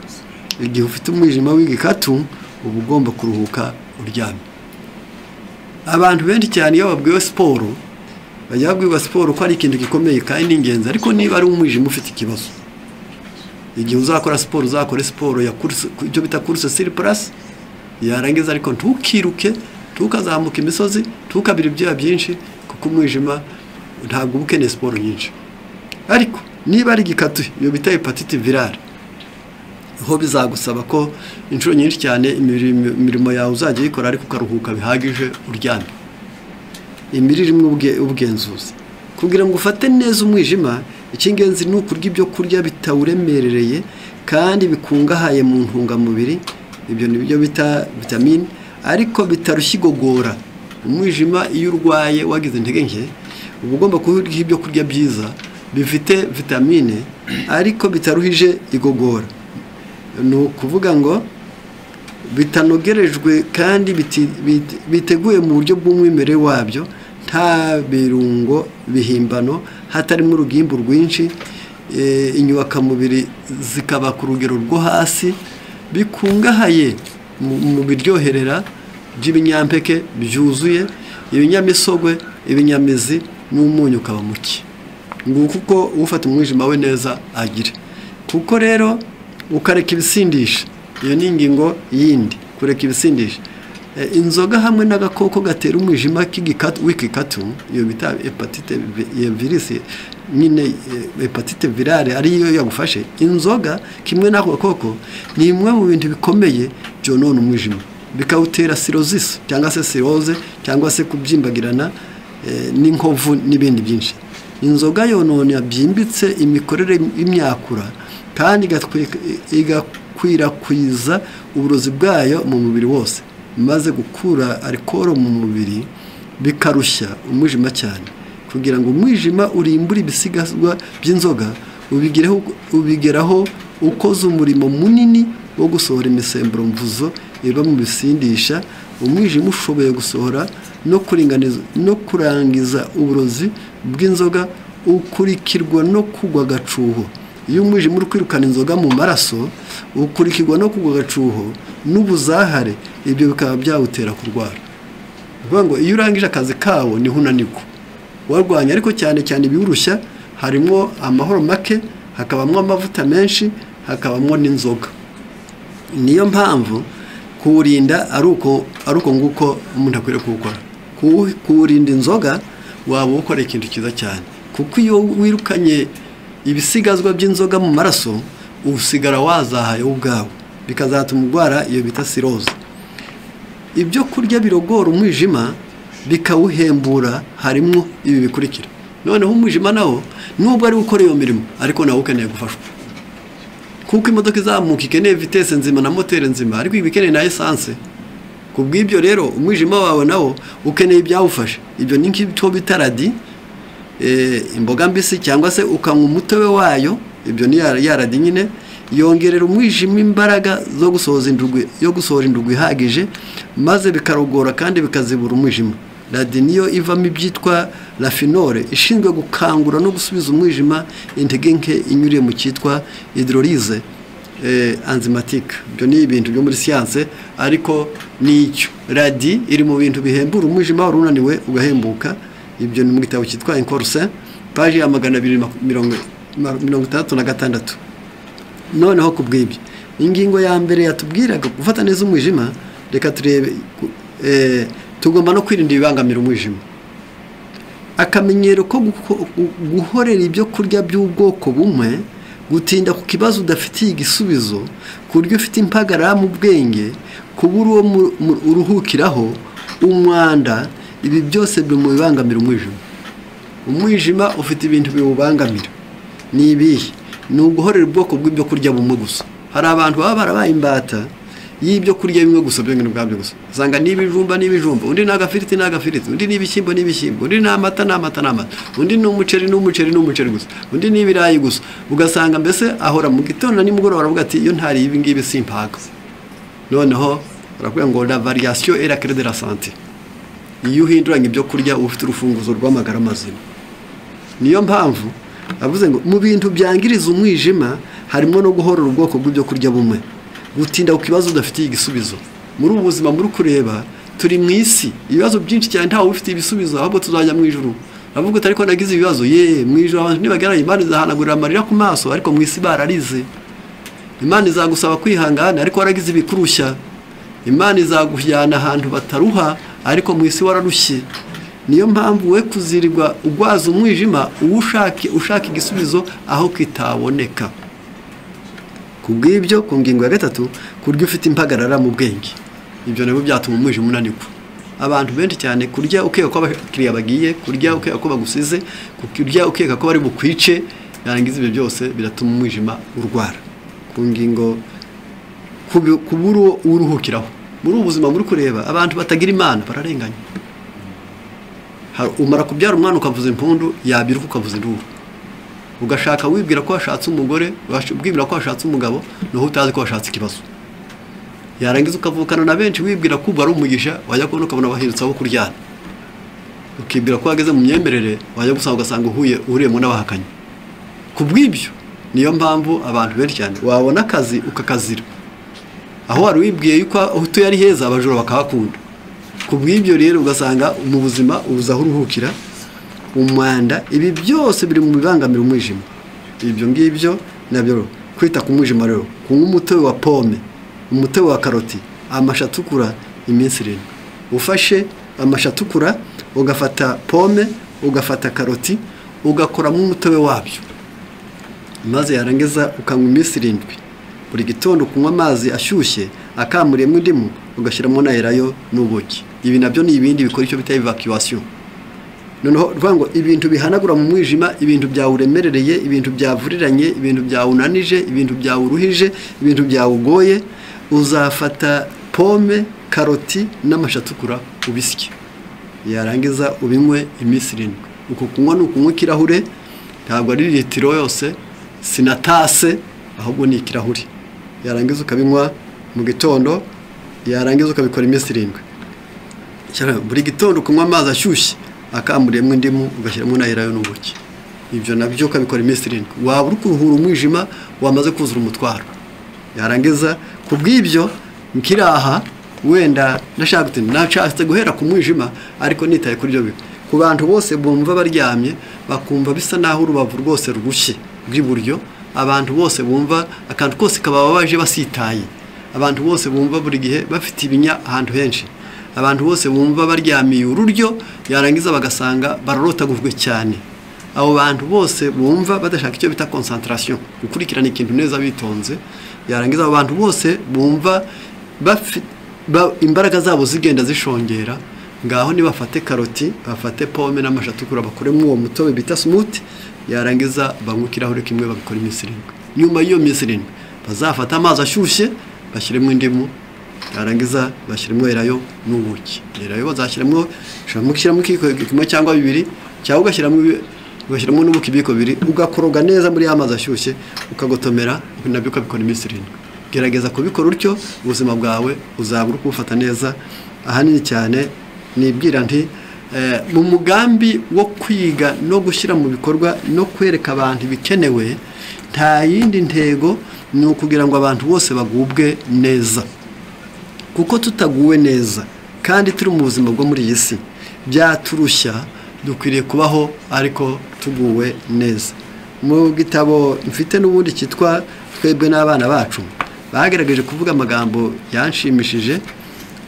S1: Igihe ufite umwijima w'igikatu, uba ugomba kuruhuka uryamye. Abantu benshi cyane iyo babwiwe siporo, bajya babwirwa siporo ko ari ikintu gikomeye kandi ni ingenzi, ariko niba ari umwijima ufite ikibazo, igihe uzakora siporo uzakore siporo ya course, icyo bita course sur place, yarangiza ariko ntukiruke, ntukazamuka imisozi, ntukabira ibyuya byinshi, kuko umwijima ntabwo uba ukeneye siporo nyinshi. Ariko niba ari igikatu, iyo bita hepatite virale, ho bizagusaba ko inshuro nyinshi cyane imirimo yawe uzajya uyikora ariko ukaruhuka bihagije uryamye. Imirire imwe ubugenzuzi. Kugira ngo ufate neza umwijima, icy'ingenzi ni ukurya ibyo kurya bitawuremerereye kandi bikungahaye mu ntungamubiri, ibyo ni byo bita vitamine, ariko bitarushya igogora. Umwijima iyo urwaye wagize intege nke, uba ugomba kurya ibyo kurya byiza bifite vitamine ariko bitaruhije igogora. Ni ukuvuga ngo bitanogerejwe kandi biteguye mu buryo bw'umwimerere wabyo, nta birungo bihimbano, hatarimo urugimbu rwinshi, inyubakamubiri zikaba ku rugero rwo hasi, bikungahaye mu biryoherera by'ibinyampeke byuzuye, ibinyamisogwe, ibinyamizi n'umunyu ukaba muke. Nguko uko ufata umwijima we neza agira. Kuko rero ukareka ibisindisha, iyo ni ingingo yindi, kureka ibisindisha. Inzoga hamwe n'agakoko gatera umwijima w'igikatu, iyo bita hepatite virus, nyine hepatite virale ariyo yagufashe. Inzoga kimwe n'ako gakoko ni imwe mu bintu bikomeye byonona umwijima, bikawutera cirrhosis cyangwa se cirrhose cyangwa se kubyimbagirana n'inkovu n'ibindi byinshi. Inzoga yonona byimbitse imikorere y'imyakura kandi igakwirakwiza uburozi bwayo mu mubiri wose, maze gukura alcool mu mubiri bikarushya umwijima cyane. Kugira ngo umwijima urimbure ibisigazwa by'inzoga, ubigeraho ukoze umurimo munini wo gusohora imisemburo mvuzo iba mu bisindisha. Umwijima ushoboye gusohora no kurangiza uburozi bw'inzoga, ukurikirwa no kugwa agacuho. Iyo umwijima uri kwirukana inzoga mu maraso, ukurikirwa no kugwa agacuho n'ubuzahare, ibyo bikaba byawutera kurwara. Bivuga ngo iyo urangije akazi kawo niho unanirwa warwanya, ariko cyane cyane ibiwurushya harimo amahoro make, hakabamo amavuta menshi, hakabamo n'inzoga. Niyo mpamvu kuwurinda ari uko nguko umuntu akwiriye kuwukora. Kuwurinda inzoga waba ukora ikintu cyiza cyane, kuko iyo wirukanye ibisigazwa by'inzoga mu maraso, usigara wazahaye ubwawe, bikazatuma urwara iyo bita cirrhose. Ibyo kurya birogora umwijima bikawuhembura harimo ibi bikurikira. Noneho umwijima nawo nubwo ari gukora iyo mirimo, ariko nawe ukeneye gufashwa, kuko imodoka izamuka ikeneye vitesse nzima na moteri nzima, ariko iba ikeneye na essence. Kubw'ibyo rero umwijima wawe nawo ukeneye ibyawufasha. Ibyo ni nk'ibyo bita radi, imboga mbisi, cyangwa se ukanywa umutobe wayo, ibyo ni ya radi nyine, yongerera umwijima imbaraga zo gusohoza indugwe, yo gusohora indugwe ihagije, maze bikarogora kandi bikazibura umwijima. Radi niyo ivamo ibyitwa rafinore, ishinzwe gukangura no gusubiza umwijima intege nke inyuriye mu cyitwa hydrolyse enzymatique. Ibyo ni ibintu byo muri siyanse, ariko nicyo radi iri mu bintu bihembura umwijima wari unaniwe ugahembuka. Ibyo ni mu gitabo cyitwa Incorse, paji ya 266. Noneho ku bw'ibyo, ingingo ya mbere yatubwiraga gufata neza umwijima, reka turebe tugomba no kwirinda ibibangamira umwijima. Akamenyero ko guhorera ibyo kurya by'ubwoko bumwe, gutinda ku kibazo udafitiye igisubizo, ku buryo ufite impagarara mu bwenge, kubura uwo uruhukiraho, umwanda, ibi byose biri mu bibangamira umwijima. Umwijima ufite ibintu biwubangamira. Ni ibihe? Ni uguhorera ubwoko bw'ibyo kurya bumwe gusa. Hari abantu baba barabaye imbata y'ibyo kurya bimwe gusa, byonyine ubwabyo gusa. Usanga n'ibijumba n'ibijumba, undi n'agafiriti n'agafiriti, undi n'ibishyimbo n'ibishyimbo, undi n'amata n'amata n'amata, undi n'umuceri n'umuceri n'umuceri gusa, undi n'ibirayi gusa. Ugasanga mbese ahora mu gitondo na nimugoroba aravuga ati iyo ntari ibi ngibi simpaga. Noneho barakubwira ngo la variation est la clé de la santé. Iyo uhinduranya ibyo kurya uba ufite urufunguzo rw'amagara mazima. Niyo mpamvu avuze ngo mu bintu byangiriza umwijima harimo no guhorera ubwoko bw'ibyo kurya bumwe, gutinda ku kibazo udafitiye igisubizo. Muri ubu buzima muri kureba turi mu isi, ibibazo byinshi cyane ntawe ufite ibisubizo, ahubwo tuzajya mu ijuru. Avuga ati ariko nagize ibibazo, ye mu ijuru abantu nibagera Imana izahanagurira amarira ku maso, ariko mu isi bararize. Imana izagusaba kwihangana, ariko waragize ibikurushya. Imana izagujyana ahantu bataruha, ariko mu isi wararushye. Niyo mpamvu we kuzirirwa ugwaza umwijima, ushaka igisubizo aho kitaboneka. Ku bw'ibyo, ku ngingo ya gatatu, kurya ufite impagarara mu bwenge. Ibyo nabyo byatuma umwijima unanirwa. Abantu benshi cyane kurya ukeka ko abakiriya bagiye, kurya ukeka ko bagusize, kurya ukeka ko bari bukwice, yarangiza ibyo byose biratuma umwijima urwara. Ku ngingo kubura uruhukiraho. Muri ubu buzima muri kureba abantu batagira Imana bararenganya. Umara kubyara umwana ukavuza impundu, yabiruka ukavuza induru. Ugashaka wibwira ko washatse umugore, wibwira ko washatse umugabo, naho utazi ko washatse ikibazo. Yarangiza ukavukana na benshi wibwira ko ari umugisha, wajya kubona ukabona bahindutse abo kuryana. Ukibwira ko wageze mu myemerere, wajya gusanga ugasanga uhuriyemo n'abahakanyi. Ku bw'ibyo, niyo mpamvu abantu benshi cyane wabona akazi ukakazira. Aho wari wibwiye yuko utuye ari heza, abajura bakahakunda. Ku bw'ibyo rero ugasanga mu buzima ubuza aho uruhukira, umwanda, ibi byose biri mu bibangamira umwijima. Ibyo ngibyo nabyo kwita ku mwijima rero, kunywa umutobe wa pome, umutobe wa karoti, amashu atukura iminsi 7. Ufashe amashu atukura, ugafata pome, ugafata karoti, ugakoramo umutobe wabyo. Maze yarangiza ukanywa iminsi 7. Buri gitondo kunywa amazi ashyushye akamuriyemo indimu, ugashyiramo na elayo n'ubuki. Ibi nabyo ni ibindi bikora icyo bita evacuation. Noneho ruvuga ngo ibintu bihanagura mu mwijima, ibintu byawuremerereye, ibintu byavuriranye, ibintu byawunanije, ibintu byawuruhije, ibintu byawugoye, uzafata pome, karoti n'amashu atukura ubisye. Yarangiza ubinywe iminsi 7. Uko kunywa ni ukunywa ikirahure, ntabwo ari litiro yose, sinatase, ahubwo ni ikirahure. Yarangiza ukabinywa mu gitondo, yarangiza ukabikora iminsi 7. Buri gitondo kunywa amazi ashyushye akamuriyemo indimu, ugashyiramo na elayo n'ubuki. Ibyo nabyo ukabikora iminsi 7. Waba uri kuruhura umwijima wamaze kuzura umutwaro. Yarangiza ku bw'ibyo nkiraha wenda nashatse guhera ku mwijima, ariko nitaye kuri ibyo bintu. Ku bantu bose bumva baryamye bakumva bisa naho urubavu rwose rugushye rw'iburyo, abantu bose bumva akantu kose kabababaje basitaye, abantu bose bumva buri gihe bafite ibinya ahantu henshi, abantu bose bumva baryamiye ururyo, yarangiza bagasanga bararotagujwe cyane. Abo bantu bose bumva badashaka icyo bita concentration, gukurikirana ikintu neza bitonze, yarangiza abo bantu bose bumva imbaraga zabo zigenda zishongera, ngaho nibafate karoti, bafate pome n'amashu atukura, bakuremo uwo mutobe bita smoothie, yarangiza banywe ikirahure kimwe, babikora iminsi 7. Nyuma y'iyo minsi 7 bazafata amazi ashyushye bashyiremo indimu, yarangiza bashyiremo elayo n'ubuki. Elayo bazashyiramo, ushobora gushyiramo ikiyiko kimwe cyangwa bibiri, cyangwa ugashyiramo n'ubuki ibiyiko bibiri, ugakoroga neza muri ya mazi ashyushye, ukagotomera, nabyo ukabikora iminsi 7. Gerageza kubikora utyo, ubuzima bwawe uzaba uri kubufata neza. Ahanini cyane nibwira nti mu mugambi wo kwiga no gushyira mu bikorwa no kwereka abantu ibikenewe, nta yindi ntego ni ukugira ngo abantu bose bagubwe neza. Kuko tutaguwe neza kandi turi mu buzima bwo muri iyi si, byaturushya Dukwiriye kubaho ariko tuguwe neza. Mu gitabo mfite n'ubundi cyitwa Twebwe n'abana bacu, bagerageje kuvuga amagambo yanshimishije,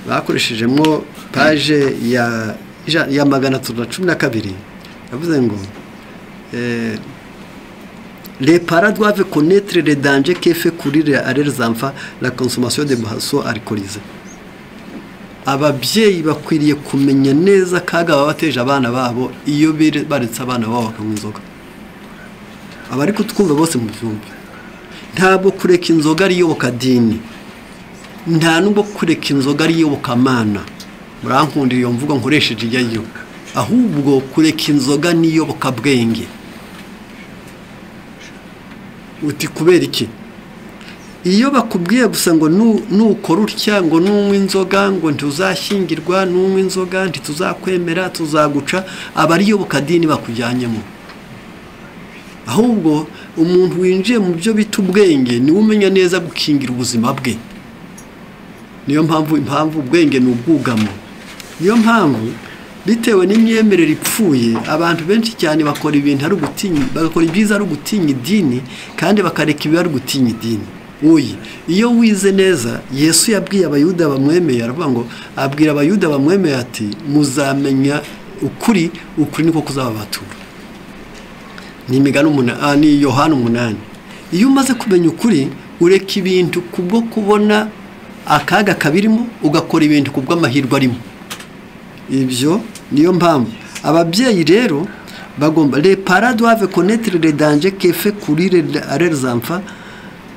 S1: bakoreshejemo page ya 312. Yavuze ngo les parents doivent connaître les dangers que fait courir à leurs enfants la consommation de boissons alcoolisées. Ababyeyi bakwiriye kumenya neza akaga baba bateje abana babo iyo baretse abana babo bakanywa inzoga. Abari kutwumva bose mu byumve, ntabwo kureka inzoga ari iyobokadini, nta nubwo kureka inzoga ari iyobokamana. Murankundira iyo mvugo nkoresheje iyayo, ahubwo kureka inzoga ni iyobokabwenge. Uti kubera iki? Iyo bakubwiye gusa ngo nukora utya, ngo nunywa inzoga ngo ntuzashyingirwa, nunywa inzoga ntituzakwemera, tuzaguca, aba ari iyobokadini bakujyanyemo. Ahubwo umuntu winjiye mu byo bita ubwenge niwe umenya neza gukingira ubuzima bwe. Niyo mpamvu ubwenge ni ubwugamo. Niyo mpamvu bitewe n'imyemerere ipfuye, abantu benshi cyane bakora ibintu ari ugutinya, bagakora ibyiza ari ugutinya idini, kandi bakareka ibibi ari ugutinya idini. Uyi iyo wize neza, Yesu yabwiye Abayuda bamwemeye, aravuga ngo, abwira Abayuda bamwemeye ati muzamenya ukuri, ukuri niko kuzababatura. Ni imigani ni Yohana 8. Iyo umaze kumenya ukuri, ureka ibintu kubwo kubona akaga kabirimo, ugakora ibintu kubw'amahirwe arimo. Ibyo niyo mpamvu ababyeyi rero bagomba, les parents doivent connaître les dangers que fait courir à leurs enfants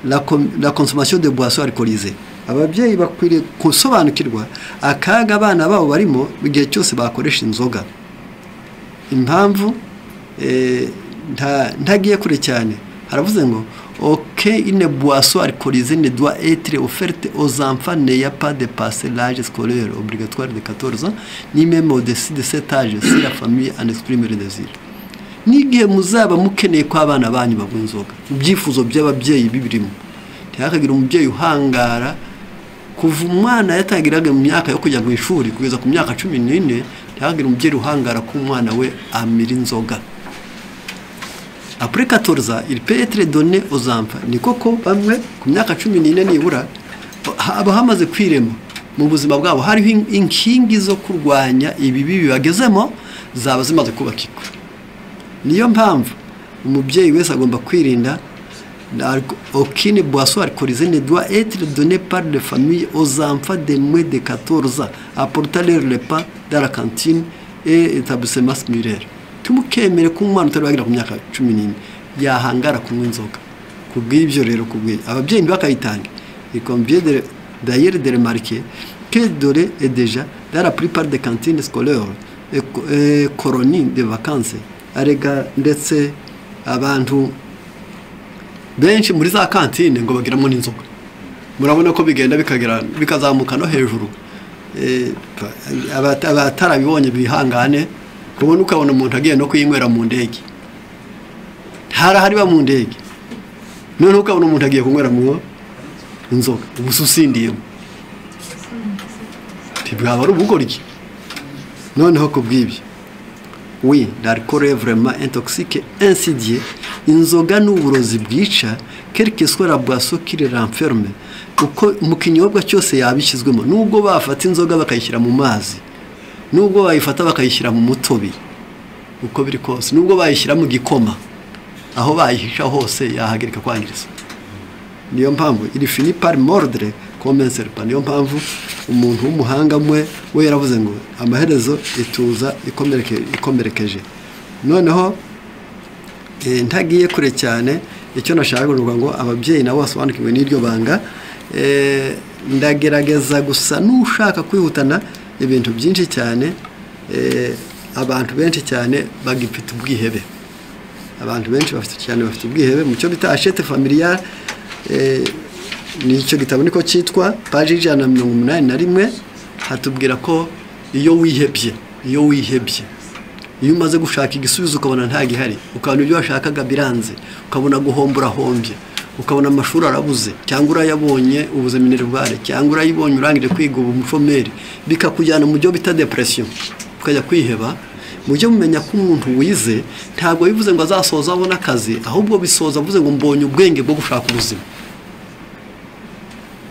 S1: la consommation de boissons alcoolisées. Ababyeyi bakwiriye gusobanukirwa akaga abana babo barimo igihe cyose bakoresha inzoga. Impamvu ntagiye kure cyane, haravuze ngo aucune boisson alcoolisée ne doit être offerte aux enfants n'ayant pas dépassé l'âge scolaire obligatoire de 14 ans, ni même au-dessus de cet âge si la famille en exprime le désir. N'igihe muzaba mukeneye ko abana banyu banywa inzoga, ibyifuzo by'ababyeyi bibirimo, ntihakagire umubyeyi uhangara. Kuva umwana yatangiraga mu myaka yo kujya mu ishuri kugeza ku myaka 14, ntihakagire umubyeyi uhangara ko umwana we amira inzoga. Après 14 ans, il peut être donné aux enfants. Ni koko bamwe ku myaka 14 nibura haba hamaze kwirema mu buzima bwabo, hariho inkingi zo kurwanya ibibi bibagezemo zaba zimaze kubakikwa. Niyo mpamvu umubyeyi wese agomba kwirinda. Aucune boisson alcoolisée ne doit être donnée par les familles aux enfants de moins de 14 ans, apportant leur repas dans la cantine et établissement similaire. Tumukemere ko umwana utari wagera ku myaka 14 yahangara kunywa inzoga. Kubw'ibyo rero, kubw'ibyo ababyeyi ntibakayitange. Il convient d'ailleurs de remarquer que d'ores et déjà dans la plupart des cantines scolaires et colonies de vacances, arega ndetse abantu benshi muri za kantine ngo bagiramo n'inzoga. Murabona ko bigenda bikagera bikazamuka no hejuru. Abatarabibonye bihangane, kubona ukabona umuntu agiye no kuyinywera mu ndege. Harahari ba mu ndege. None ukabona umuntu agiye kunywera mu inzoga, ubususindiyemo. Ntibwaba ari ubugoryi. Noneho kubw'ibyo, oui, l'alcool est vraiment intoxique, insidieux. Inzoga ni uburozi bwica, quelle que soit la boisson qui le renferme. Uko mu kinyobwa cyose yabishyizwemo, nubwo bafata inzoga bakayishyira mu mazi, nubwo bayifata bakayishyira mu mutobe, uko biri kose, nubwo bayishyira mu gikoma, aho bayihisha hose yahagarika kwangiriza. Niyo mpamvu il finit par mordre comme un serpent. Niyo mpamvu umuntu w'umuhanga mwe we yaravuze ngo amaherezo ituza ikomerekeje. Noneho ntagiye kure cyane, icyo nashaka kuvuga ngo ababyeyi nabo basobanukirwe n'iryo banga. Ndagerageza gusa n'ushaka kwihutana ibintu byinshi cyane. Abantu benshi cyane bagifite ubwihebe, abantu benshi bafite cyane bafite ubwihebe mu cyo bita assiette familiale. Nicyo gitabo niko cyitwa, page 181, hatubwira ko iyo wihebye, iyo umaze gushaka igisubizo ukabona nta gihari, ukabona ibyo washakaga biranze, ukabona guhombura hombye, ukabona amashuri arabuze, cyangwa urayabonye ubuze minerval, cyangwa urayibonye urangije kwiga ubu umushomeri, bikakujyana mu byo bita depression, ukajya kwiheba. Mujye mumenya ko umuntu wize ntabwo bivuze ngo azasoza abona akazi, ahubwo bisoza avuze ngo mbonye ubwenge bwo gushaka ubuzima.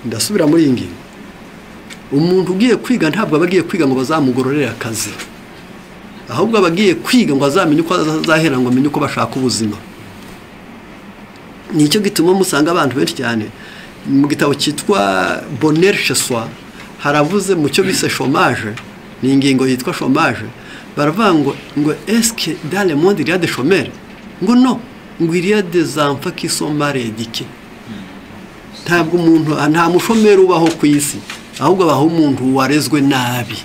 S1: Ndasubira muri iyi ngingo. Umuntu ugiye kwiga ntabwo aba agiye kwiga ngo bazamugororere akazi, ahubwo aba agiye kwiga ngo azamenye uko azahera, ngo amenye uko bashaka ubuzima. Nicyo gituma musanga abantu benshi cyane mu gitabo cyitwa Bonheur chez soi haravuze mu cyo bise chômage, ni ingingo yitwa chômage, baravuga ngo est-ce que dans le monde il y a des chômeurs? Ngo non, ngo il y a des enfants qui sont mal éduqués. Ntabwo umuntu, nta mushomeri ubaho ku isi, ahubwo abaho umuntu warezwe nabi.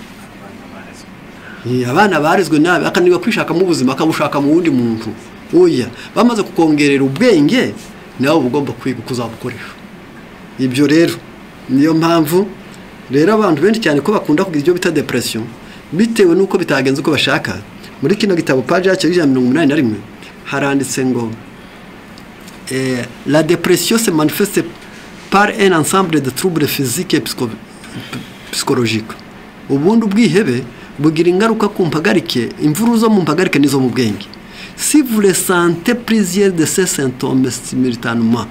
S1: Abana barezwe nabi akananirwa kwishakamo ubuzima, akabushaka mu wundi muntu. Oya, bamaze kukongerera ubwenge, nawe uba ugomba kwiga uko uzabukoresha. Ibyo rero niyo mpamvu rero abantu benshi cyane ko bakunda kugira ibyo bita depression, bitewe n'uko bitagenze uko bashaka. Muri kino gitabo page yacyo 181 haranditse ngo la dépression se manifeste par un ensemble de troubles physiques et psychologiques. Ubundi ubwihebe bugira ingaruka ku mpagarike, imvuru zo mu mpagarike n'izo mu bwenge. Si vous ressentez plusieurs de ces symptômes simultanément,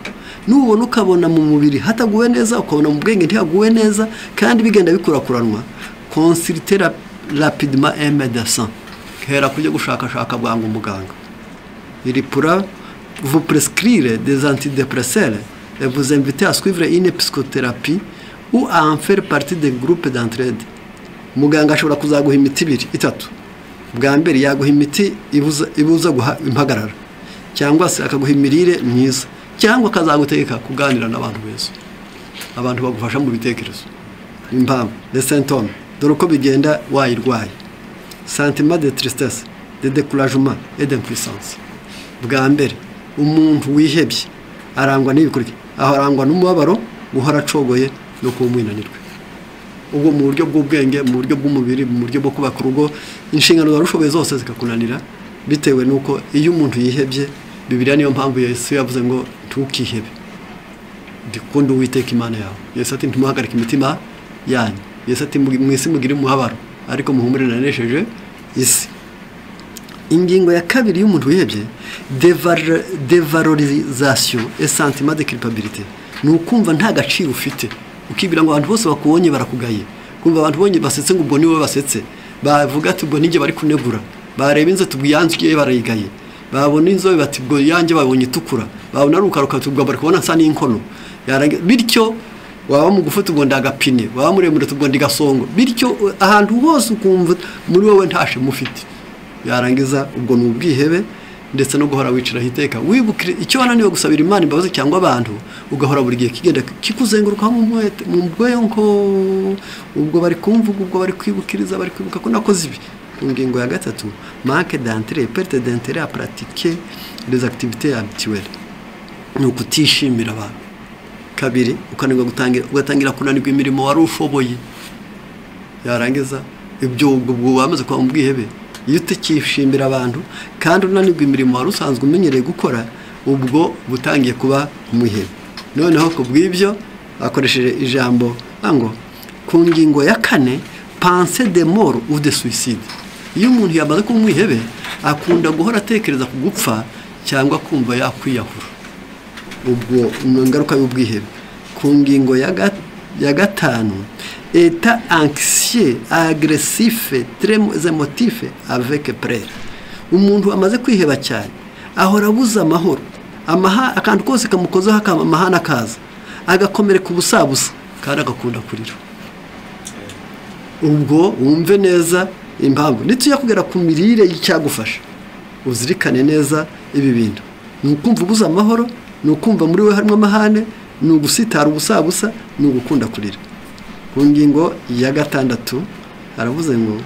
S1: nubona ukabona mu mubiri hataguwe neza, ukabona mu bwenge ntihaguwe neza, kandi bigenda bikurakuranwa, consultez rapidement un médecin. Hera kujya gushakashaka bwangu umuganga. Il pourra vous prescrire des antidépresseurs et vous inviter à suivre une psychothérapie ou à en faire partie des groupes d'entraide. Muganga ashobora kuzaguha imiti ibiri, itatu. Bwa mbere yaguha imiti ibuza guha impagarara, cyangwa se akaguha imirire myiza, cyangwa akazagutegeka kuganira n'abantu beza, abantu bagufasha mu bitekerezo. Impamvu les symptômes, dore uko bigenda wayirwaye: sentiment de tristesse, de découragement et d'impuissance. Bwa mbere umuntu wihebye arangwa n'ibikurikira: aho arangwa n'umubabaro, guhora acogoye no kuba umwinanirwe. Ubwo mu buryo bw'ubwenge, mu buryo bw'umubiri, mu buryo bwo kubaka urugo, inshingano wari ushoboye zose zikakunanira, bitewe n'uko iyo umuntu yihebye. Bibiliya, niyo mpamvu Yesu yavuze ngo ntukihebe, ndikunda Uwiteka Imana yawe. Yesu ati ntumuhagarike imitima yanyu. Yesu ati mu isi mugire umuhabaro, ariko muhumure, nanesheje isi. Ingingo ya kabiri y'umuntu wihebye: dévalorisation et sentiment de culpabilité. Ni ukumva nta gaciro ufite, ukibwira ngo abantu bose bakubonye barakugaye, kumva abantu bonye basetse ngo ubwo niwe basetse, bavuga ati ubwo nijye bari kunegura, bareba inzu tubwo iyanzwe barayigaye, babona inzobe bati ubwo yanjye babonye itukura, babona rukaruka tubwo bari kubona nsa n'inkono. Bityo waba mugufi ubwo ndagapine, waba muremure tubwo ndigasongo, bityo ahantu hose ukumva muri wowe nta shema ufite. Yarangiza ubwo ni ubwihebe, ndetse no guhora wiciraho iteka, wibukire icyo wananiwe gusabira Imana imbabazi cyangwa abantu, ugahora buri gihe kigenda kikuzenguruka mu bwonko, ubwo bari kumvuga, ubwo bari kwibukiriza, bari kwibuka ko nakoze ibi. Ku ngingo ya gatatu: manque d'intérêt, perte d'intérêt à pratiquer les activités habituelles. Ni ukutishimira abantu. Kabiri, ukananirwa gutangira, ugatangira kunanirwa imirimo wari ushoboye. Yarangiza ibyo, ubwo wamaze kuba mu bwihebe. Iyo utakishimira abantu kandi unanirwa imirimo wari usanzwe umenyereye gukora, ubwo butangiye kuba umwihebe. Noneho ku bw'ibyo akoresheje ijambo ngo ku ngingo ya kane: pensée de mort ou de suicide. Iyo umuntu yamaze kuba umwihebe, akunda guhora atekereza ku gupfa cyangwa kumva yakwiyahura. Ubwo ni ingaruka y'ubwihebe. Ku ngingo ya gatanu: état anxieux, agressif, très émotif avec pleurs. Umuntu amaze kwiheba cyane ahora abuze amahoro, akantu kose kamukozeho amahane akaza, agakomereka ubusabusa, kandi agakunda kurira. Ubwo wumve neza impamvu nitujya kugera ku mirire y'icyagufasha, uzirikane neza ibi bintu: ni ukumva ubuze amahoro, ni ukumva muri we harimo amahane, ni ugusitara ubusabusa, ni ugukunda kurira. Ku ngingo ya gatandatu aravuze ngo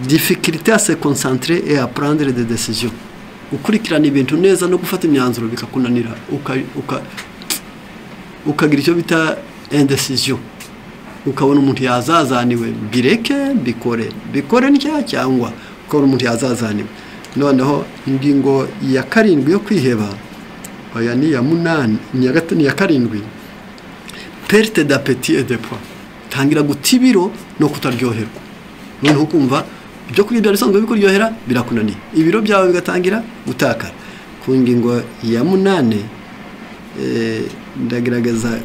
S1: difficulté à se concentrer et à prendre des décisions. Gukurikirana ibintu neza no gufata imyanzuro bikakunanira, ukagira icyo bita indecision, ukabona umuntu yazazaniwe, bireke bikore, bikore ntya, cyangwa ukabona umuntu yazazaniwe. Noneho ingingo ya karindwi yo kwiheba, oya, ni iya munani, ni iya karindwi: perte d'appétit et de poids. Tangira guta ibiro no kutaryoherwa, noneho ukumva Ibyo kurya byari bisanzwe bikuryohera birakunaniye, ibiro byawe bigatangira gutakara. Ku ngingo ya 8, ndagerageza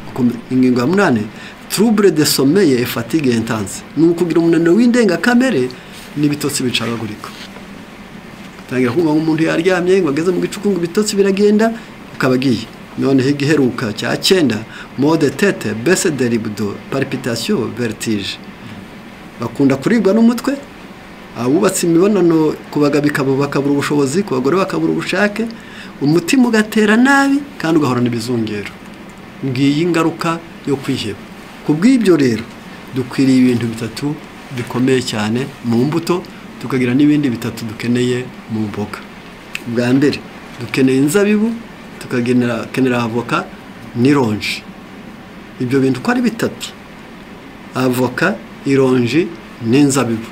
S1: ingingo ya 8, trouble de sommeil et fatigue intense, ni ukugira umunaniro w'indengakamere n'ibitotsi bicagagurika. Tangira kumva umuntu yaryamye ngo ageze mu gicuku ngo ibitotsi biragenda, ukaba agiye. Noneho igiheruka cya 9, maux de tête, baisse de libido, palpitation, vertige. Bakunda kuribwa n'umutwe, abubatse imibonano ku bagabo bakabura ubushobozi, ku bagore bakabura ubushake, umutima ugatera nabi kandi ugahorana ibizungero. Ngiyi ingaruka yo kwiheba. Ku bw'ibyo rero dukwiriye ibintu bitatu bikomeye cyane mu mbuto, tukagira n'ibindi bitatu dukeneye mu mboga. Bwa mbere dukeneye inzabibu, tukagenera avoka n'ironji. Ibyo bintu uko ari bitatu, avoka, ironji n'inzabibu,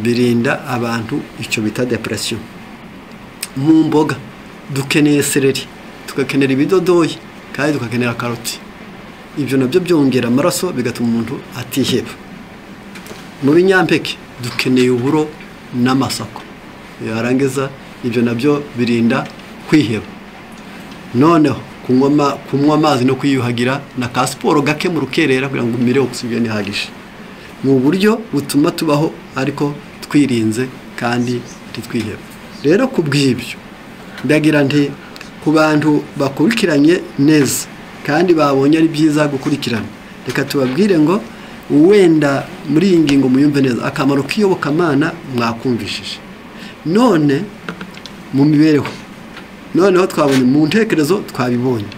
S1: birinda abantu icyo bita depression. Mu mboga dukeneye seleri, tugakenera ibidodoyi, kandi tugakenera karoti. Ibyo nabyo byongera amaraso bigatuma umuntu atiheba. Mu binyampeke dukeneye uburo n'amasako, yarangiza ibyo nabyo birinda kwiheba. Noneho kunywa amazi no kwiyuhagira na ka siporo gake mu rukerera kugira ngo umire oxygen ihagije, ni uburyo butuma tubaho ariko twirinze kandi ntitwihebe. Rero ku bw'ibyo ndagira nti ku bantu bakurikiranye neza kandi babonye ari byiza gukurikirana, reka tubabwire ngo wenda muri iyi ngingo muyumve neza akamaro k'iyobokamana mwakumvishije. None mu mibereho, noneho twabonye mu ntekerezo twabibonye,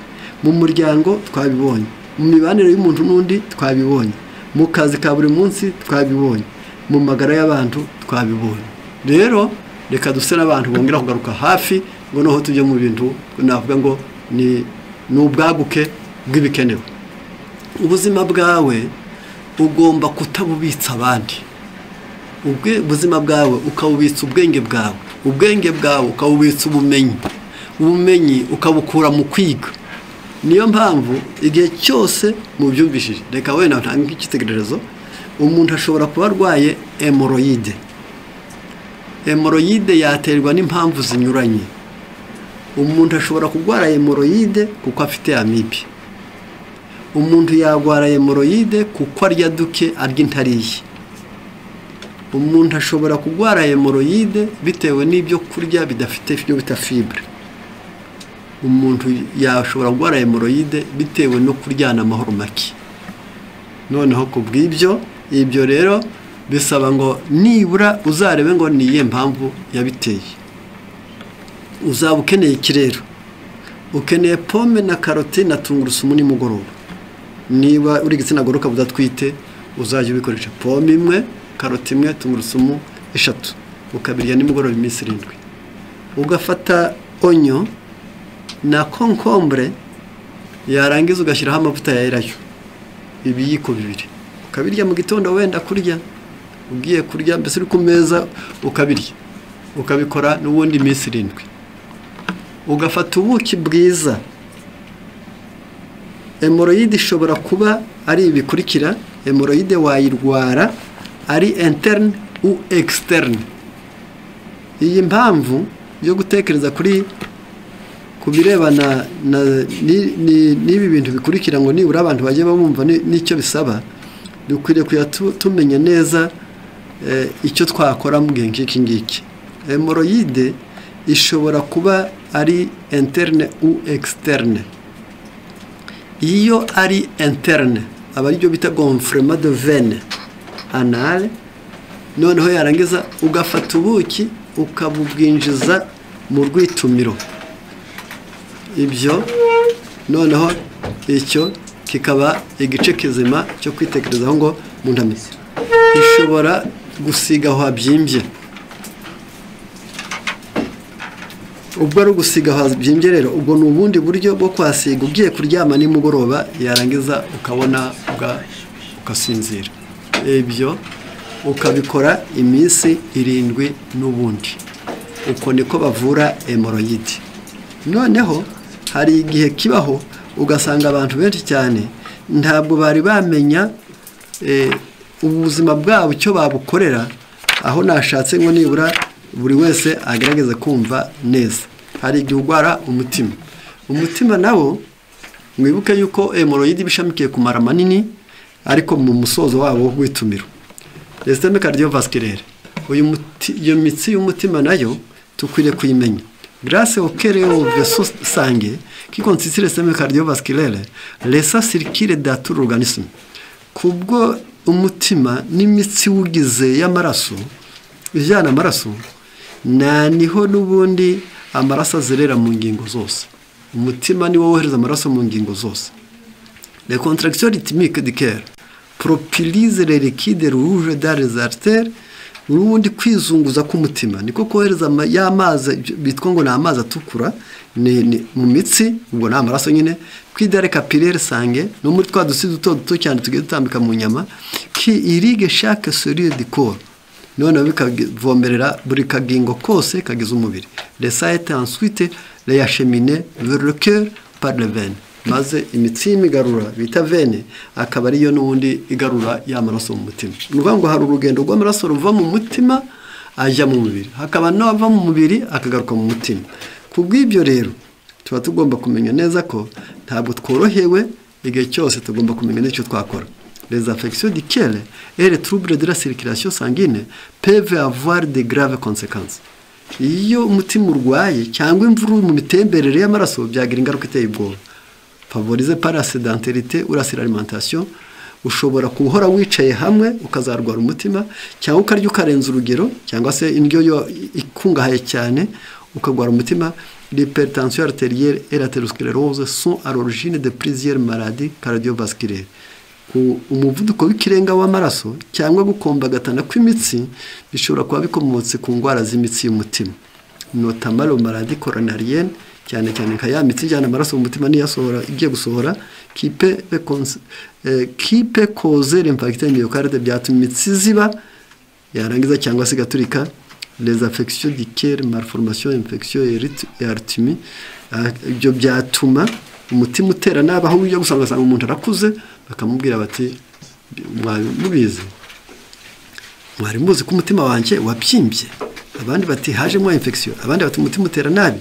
S1: mu muryango twabibonye, mu mibanire y'umuntu n'undi twabibonye, mu kazi ka buri munsi twabibonye, mu magara y'abantu twabibonye. Rero reka duse n'abantu bongera kugaruka hafi ngo noho tujye mu bintu navuga ngo ni ubwaguke bw'ibikenewe. Ubuzima bwawe ugomba kutabubitsa abandi. Ubuzima bwawe ukabubitsa ubwenge bwawe, ubwenge bwawe ukabubitsa ubumenyi, ubumenyi ukabukura mu kwiga. Niyo mpamvu igihe cyose mubyumvishije, reka wenda ntange icyitegererezo, umuntu ashobora kuba arwaye hemoroyide. Hemoroyide yaterwa n'impamvu zinyuranye. Umuntu ashobora kurwara hemoroyide kuko afite amibe. Umuntu yarwara hemoroyide kuko arya duke, arya intariye. Umuntu ashobora kurwara hemoroyide bitewe n'ibyo kurya bidafite ibyo bita fibre. Umuntu yashobora kurwara hemoroyide bitewe no kuryana amahoro make. Noneho ku bw'ibyo, ibyo rero bisaba ngo nibura uzarebe ngo ni iyihe mpamvu yabiteye. Uzaba ukeneye iki rero? Ukeneye pome na karoti na tungurusumu nimugoroba. Niba uri igitsina gore ukaba udatwite, uzajya ubikoresha pome imwe, karoti imwe, tungurusumu 3, ukabirya nimugoroba iminsi 7. Ugafata onyo na konkombre, yarangiza ugashyiraho amavuta ya elayo ibiyiko 2, ukabirya mu gitondo wenda kurya, ugiye kurya mbese uri ku meza ukabirya, ukabikora n'ubundi iminsi 7. Ugafata ubuki bwiza. Hemoroyide ishobora kuba ari ibikurikira. Hemoroyide wayirwara ari interne ou externe. Iyi mpamvu yo gutekereza kuri ku birebana n'ibi bintu bikurikira ngo nibura abantu bajye bumva n'icyo bisaba, dukwiriye kuya tumenya neza icyo twakora mu gihe nk'iki ngiki. Hemoroyide ishobora kuba ari interne ou externe. Iyo ari interne aba aribyo bita gonflement de veine anale. Noneho yarangiza ugafata ubuki ukabubwinjiza mu rwitumiro. Ibyo noneho icyo kikaba igice kizima cyo kwitekerezaho ngo umuntu ameze. Ishobora gusiga aho habyimbye. Ubwo ari ugusiga aho habyimbye rero, ubwo ni ubundi buryo bwo kwasiga ugiye kuryama nimugoroba, yarangiza ukabona ugasinzira. Ibyo ukabikora iminsi 7 n'ubundi. Uko niko bavura hemoroyide. Noneho hari igihe kibaho ugasanga abantu benshi cyane ntabwo bari bamenya ubuzima bwabo icyo babukorera, Aho nashatse ngo nibura buri wese agerageze kumva neza. Hari igihe urwara umutima. Umutima nawo mwibuke yuko hemoroyide bishamikiye ku mara manini ariko mu musozo wabo w'itumiro. Système cardiovasculaire. Uyu iyo mitsi y'umutima nayo tukwiriye kuyimenya. Grâce au cœur et au vaisseau sanguin qui constitue le système cardiovasculaire, le sang circule dans tout l'organisme. Kubwo umutima n'imitsi wugize y'amaraso ijyana amaraso, na niho n'ubundi amaraso azerera mu ngingo zose. Umutima niwo wohereza amaraso mu ngingo zose. Les contractions rythmiques du cœur propulsent les liquides rouges dans les artères. Ubundi kwizunguza k'umutima niko kohereza y'amazi bitwa ngo ni amazi atukura ni mu mitsi, ubwo ni amaraso nyine, kwidare capillaire sange no muri twa dusi duto duto cyane tugiye dutambika mu nyama, qui irrigue chaque cellule du corps, none bikavomerera buri kagingo kose kagize umubiri. Le sang est ensuite réacheminé vers le cœur par les veines, maze imitsi y'imigarura bita vene akaba ariyo n'ubundi igarura y'amaraso mu mutima. Ni ukuvuga ngo hari urugendo rw'amaraso ruva mu mutima ajya mu mubiri, hakaba n'ava mu mubiri akagaruka mu mutima. Ku bw'ibyo rero tuba tugomba kumenya neza ko ntabwo tworohewe, igihe cyose tugomba kumenya n'icyo twakora. Les affections du cœur et les troubles de la circulation sanguine peuvent avoir de graves conséquences. Iyo umutima urwaye cyangwa imvururu mu mitemberere y'amaraso byagira ingaruka iteye ubwoba. Favorisé par la sédentarité ou la suralimentation, ushobora guhora wicaye hamwe ukazarwara umutima, cyangwa ukarya ukarenza urugero, cyangwa se indyo ikungahaye cyane ukagwara umutima. L'hypertension artérielle et l'athérosclérose sont à l'origine de plusieurs maladies cardiovasculaires. Umuvuduko w'ikirenga w'amaraso cyangwa gukombagatana kw'imitsi bishobora kuba bikomotse ku ndwara z'imitsi y'umutima, notamment les maladies coronariennes, cyane cyane nka ya mitsi ijyana amaraso mu mutima niyasohora igiye gusohora, qui peut causer l'infarctus myocarde, byatuma imitsi ziba yarangiza cyangwa se igaturika. Les affections du cœur, malformation, infection et arythmie, ibyo byatuma umutima utera nabi, aho ujya gusanga umuntu arakuze bakamubwira bati mubizi mwari muzi ko umutima wanjye wabyimbye, abandi bati hajemo infection, abandi bati umutima utera nabi.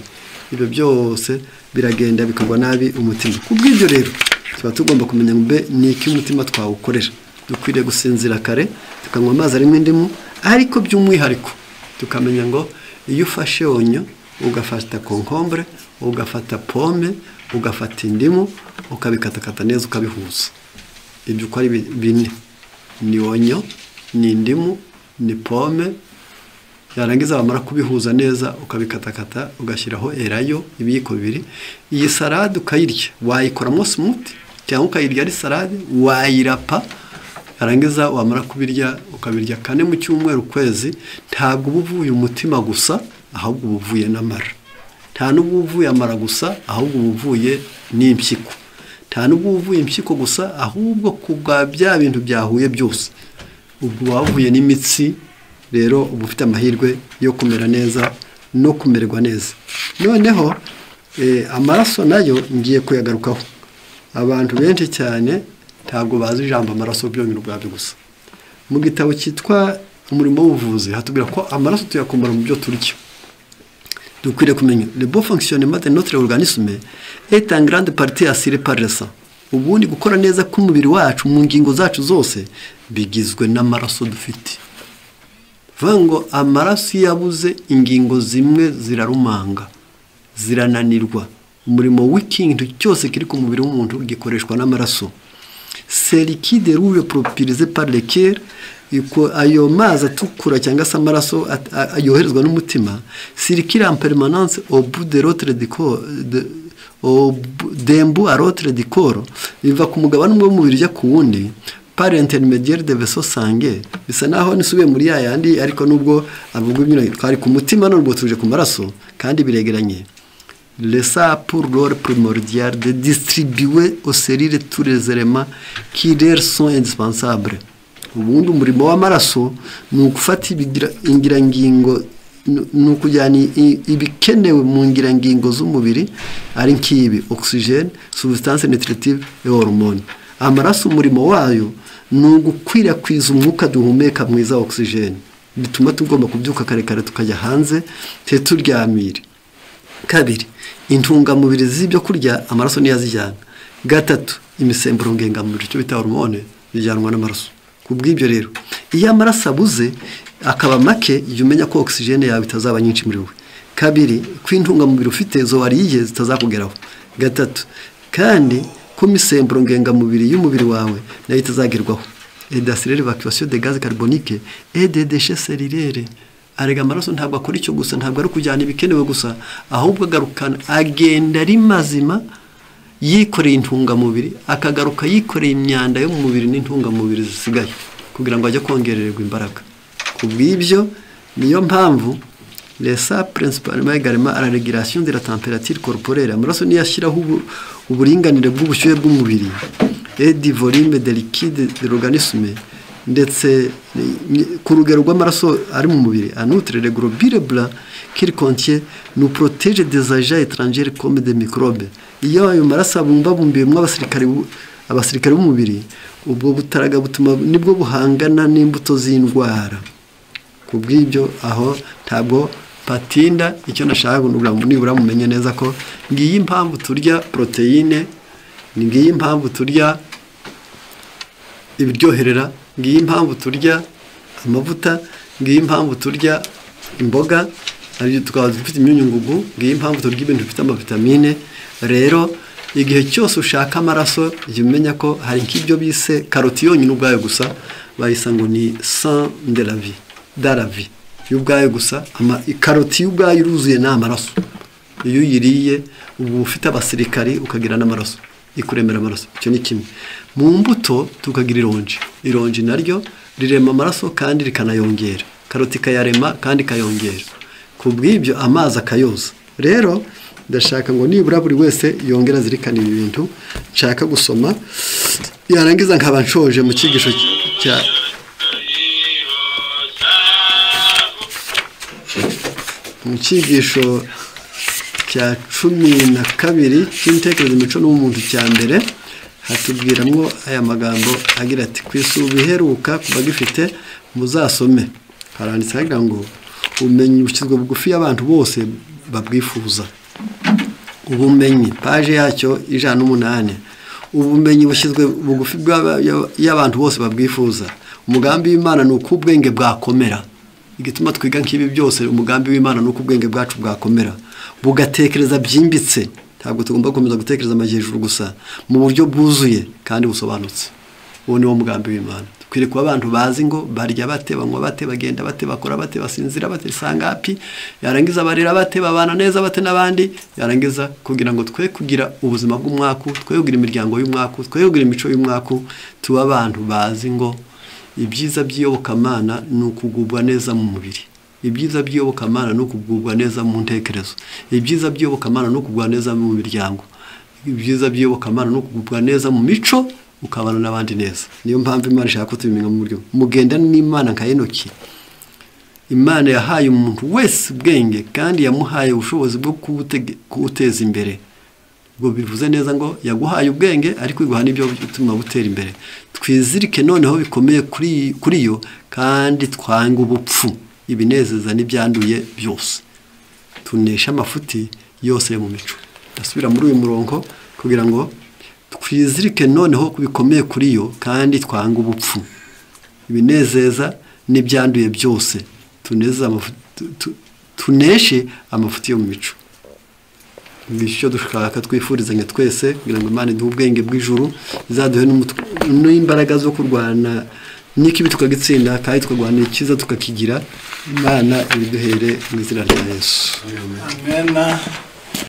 S1: Ibyo byose biragenda bikagwa nabi umutima. Ku bw'ibyo rero tuba tugomba kumenya mbe ni iki umutima twawukorera. Dukwiriye gusinzira kare, tukanywa amazi arimo indimu, ariko by'umwihariko tukamenya ngo iyo ufashe onyo, ugafata concombre, ugafata pome, ugafata indimu, ukabikatakata neza ukabihuza, ibyo uko ari bine, ni onyo, ni indimu, ni pome, yarangiza bamara kubihuza neza ukabikatakata ugashyiraho elayo ibiyiko bibiri. Iyi salade ukayirya, wayikoramo smoothie cyangwa ukayirya ari salade, wayirapa, yarangiza wamara kubirya ukabirya kane mu cyumweru kwezi. Ntabwo uba uvuye umutima gusa, ahubwo uba uvuye n'amara. Nta nubwo uvuye amara gusa, ahubwo uba uvuye n'impyiko. Nta nubwo uvuye impyiko gusa, ahubwo kubwa bya bintu byahuye byose ubwo wavuye n'imitsi. Rero uba ufite amahirwe yo kumera neza no kumererwa neza. Noneho amaraso nayo ngiye kuyagarukaho. Abantu benshi cyane ntabwo bazi ijambo amaraso byonyine ubwabyo gusa. Mu gitabo cyitwa Umurimo w'ubuvuzi hatubwira ko amaraso tuyakomora mu byo turya. Dukwiriye kumenya le bon fonctionnement de notre organisme est en grande partie assuré par le sang. Ubundi gukora neza k'umubiri wacu mu ngingo zacu zose bigizwe n'amaraso dufite. Vuga ngo amaraso yabuze ingingo zimwe zirarumanga, zirananirwa. Umurimo w'ikintu cyose kiri ku mubiri w'umuntu gikoreshwa n'amaraso. C'est liquide rouge propulsé par le cœur, ayo mazi atukura cyangwa se amaraso yoherezwa n'umutima, circule en permanence au bout de l'autre du corps, d'un bout à l'autre du corps, biva ku mugabane umwe w'umubiri ujya ku wundi, par intermédiaire de vaisseaux sanguins. Bisa naho nisubiye muri ya yandi, ariko nubwo avuga ibintu twari ku mutima nubwo tuje ku maraso kandi biregeranye. Le sang pour rôle primordial de distribuer aux cellules tous les éléments qui leur sont indispensables. Ubundi umurimo w'amaraso ni ugufata ingirangingo, ni ukujyana ibikenewe mu ngirangingo z'umubiri, ari nk'ibi oxygène, substance nutritive et hormone. Amaraso umurimo wayo ni ugukwirakwiza umwuka duhumeka mwiza oxygène. Bituma tugomba kubyuka kare kare tukajya hanze turyamire. Kabiri, intungamubiri z'ibyo kurya amaraso niyo azijyana. Gatatu, imisemburo ngengamubiri icyo bita hormone bijyanwa n'amaraso. Kubw'ibyo rero iyo amaraso abuze akaba make, jya umenya ko oxygene yawe itazaba nyinshi muri wowe. Kabiri, ko intungamubiri ufite zo wariye zitazakugeraho. Gatatu, kandi ko imisemburo ngengamubiri y'umubiri wawe nayo itazagerwaho. Et d'accélérer l'évacuation des gaz carboniques et des déchets cellulaires. Arega amaraso ntabwo akora icyo gusa, ntabwo ari kujyana ibikenewe gusa, ahubwo agarukana, agenda ari mazima yikoreye intungamubiri, akagaruka yikoreye imyanda yo mu mubiri n'intungamubiri zisigaye kugira ngo ajye kongerererwa imbaraga. Kubw'ibyo niyo mpamvu lesa principalement également à la régulation de la température corporelle. Amaraso niyo ashyiraho uburinganire bw'ubushyuhe bw'umubiri et du volume de liquide de l'organisme, ndetse ku rugero rw'amaraso ari mu mubiri. En outre, les globules blancs qu'il contient nous protègent des agents étrangers comme des microbes. Iyo ayo maraso abumbabumbiwemo abasirikare b'umubiri, ubwo butaraga butuma nibwo buhangana n'imbuto z'indwara. Kubw'ibyo aho ntabwo patinda, icyo nashaka nibura mumenye neza ko ngiyi impamvu turya protéine, ngiyi impamvu turya ibiryoherera, ngiyi impamvu turya amavuta, ngiyi impamvu turya imboga, aribyo tukaba dufite imyunyungugu, ngiyi impamvu turya ibintu bifite amavitamine. Rero igihe cyose ushaka amaraso, jya umenya ko hari nk'ibyo bise karoti yonyine ubwayo gusa bayisa ngo ni sang de la vie, de la vie y'ubwayo gusa. Karoti y'ubwayo iruzuye ni amaraso. Iyo uyiriye uba ufite abasirikari, ukagira n'amaraso, ikuremera amaraso. Icyo ni kimwe. Mu mbuto tukagira ironji. Ironji naryo rirema amaraso kandi rikanayongera. Karoti ikayarema kandi ikayongera. Ku bw'ibyo amazi akayoza. Rero ndashaka ngo nibura buri wese yongera azirikana ibi bintu nshaka gusoma, yarangiza nkaba nshoje mu cyigisho cya mu cyigisho cya 12 cy'intekerezo, imico n'ubumuntu cya mbere. Hatubwiramwo aya magambo agira ati: ku isubi iheruka kuba gifite muzasome. Haranditse hagira ngo ubumenyi bushyizwe bugufi y'abantu bose babwifuza. Ubumenyi, paje yacyo 108. Ubumenyi bushyizwe bugufi y'abantu bose babwifuza. Umugambi w'Imana ni uko ubwenge bwakomera. Igituma twiga nk'ibi byose, umugambi w'Imana ni uko ubwenge bwacu bwakomera, bugatekereza byimbitse. Ntabwo tugomba gukomeza gutekereza amajyejuru gusa, mu buryo bwuzuye kandi busobanutse. Uwo ni wo mugambi w'Imana. Dukwiriye kuba abantu bazi ngo barya bate, banywa bate, bagenda bate, bakora bate, basinzira bate, sangapi, yarangiza barira bate, babana neza bate n'abandi, yarangiza kugira ngo twe kugira ubuzima bw'umwaku, twe kugira imiryango y'umwaku, twe kugira imico y'umwaku, tuba abantu bazi ngo ibyiza by'iyobokamana ni ukugubwa neza mu mubiri, ibyiza by'iyobokamana ni ukugubwa neza mu ntekerezo, ibyiza by'iyobokamana ni ukugubwa neza mu miryango, ibyiza by'iyobokamana ni ukugubwa neza mu mico, ukabana n'abandi neza. Niyo mpamvu Imana ishaka ko tubimenya mu buryo mugenda n'Imana nka Enoki. Imana yahaye umuntu wese ubwenge kandi yamuhaye ubushobozi bwo kuwuteza imbere. Ubwo bivuze neza ngo yaguhaye ubwenge ariko iguha n'ibyo bituma butera imbere. Twizirike noneho bikomeye kuri yo kandi twange ubupfu, ibinezeza n'ibyanduye byose, tunesha amafuti yose yo mu mico. Ndasubira muri uyu murongo kugira ngo twizirike noneho bikomeye kuri yo kandi twange ubupfu, ibinezeza n'ibyanduye byose, tuneshe amafuti yo mu mico. Icyo dushaka twifurizanya twese kugira ngo Imana iduhe ubwenge bw'ijuru, izaduhe n'imbaraga zo kurwana n'ikibi tukagitsinda, kandi tukarwana icyiza tukakigira. Imana ibiduhere mu izina rya Yesu.
S2: Amen.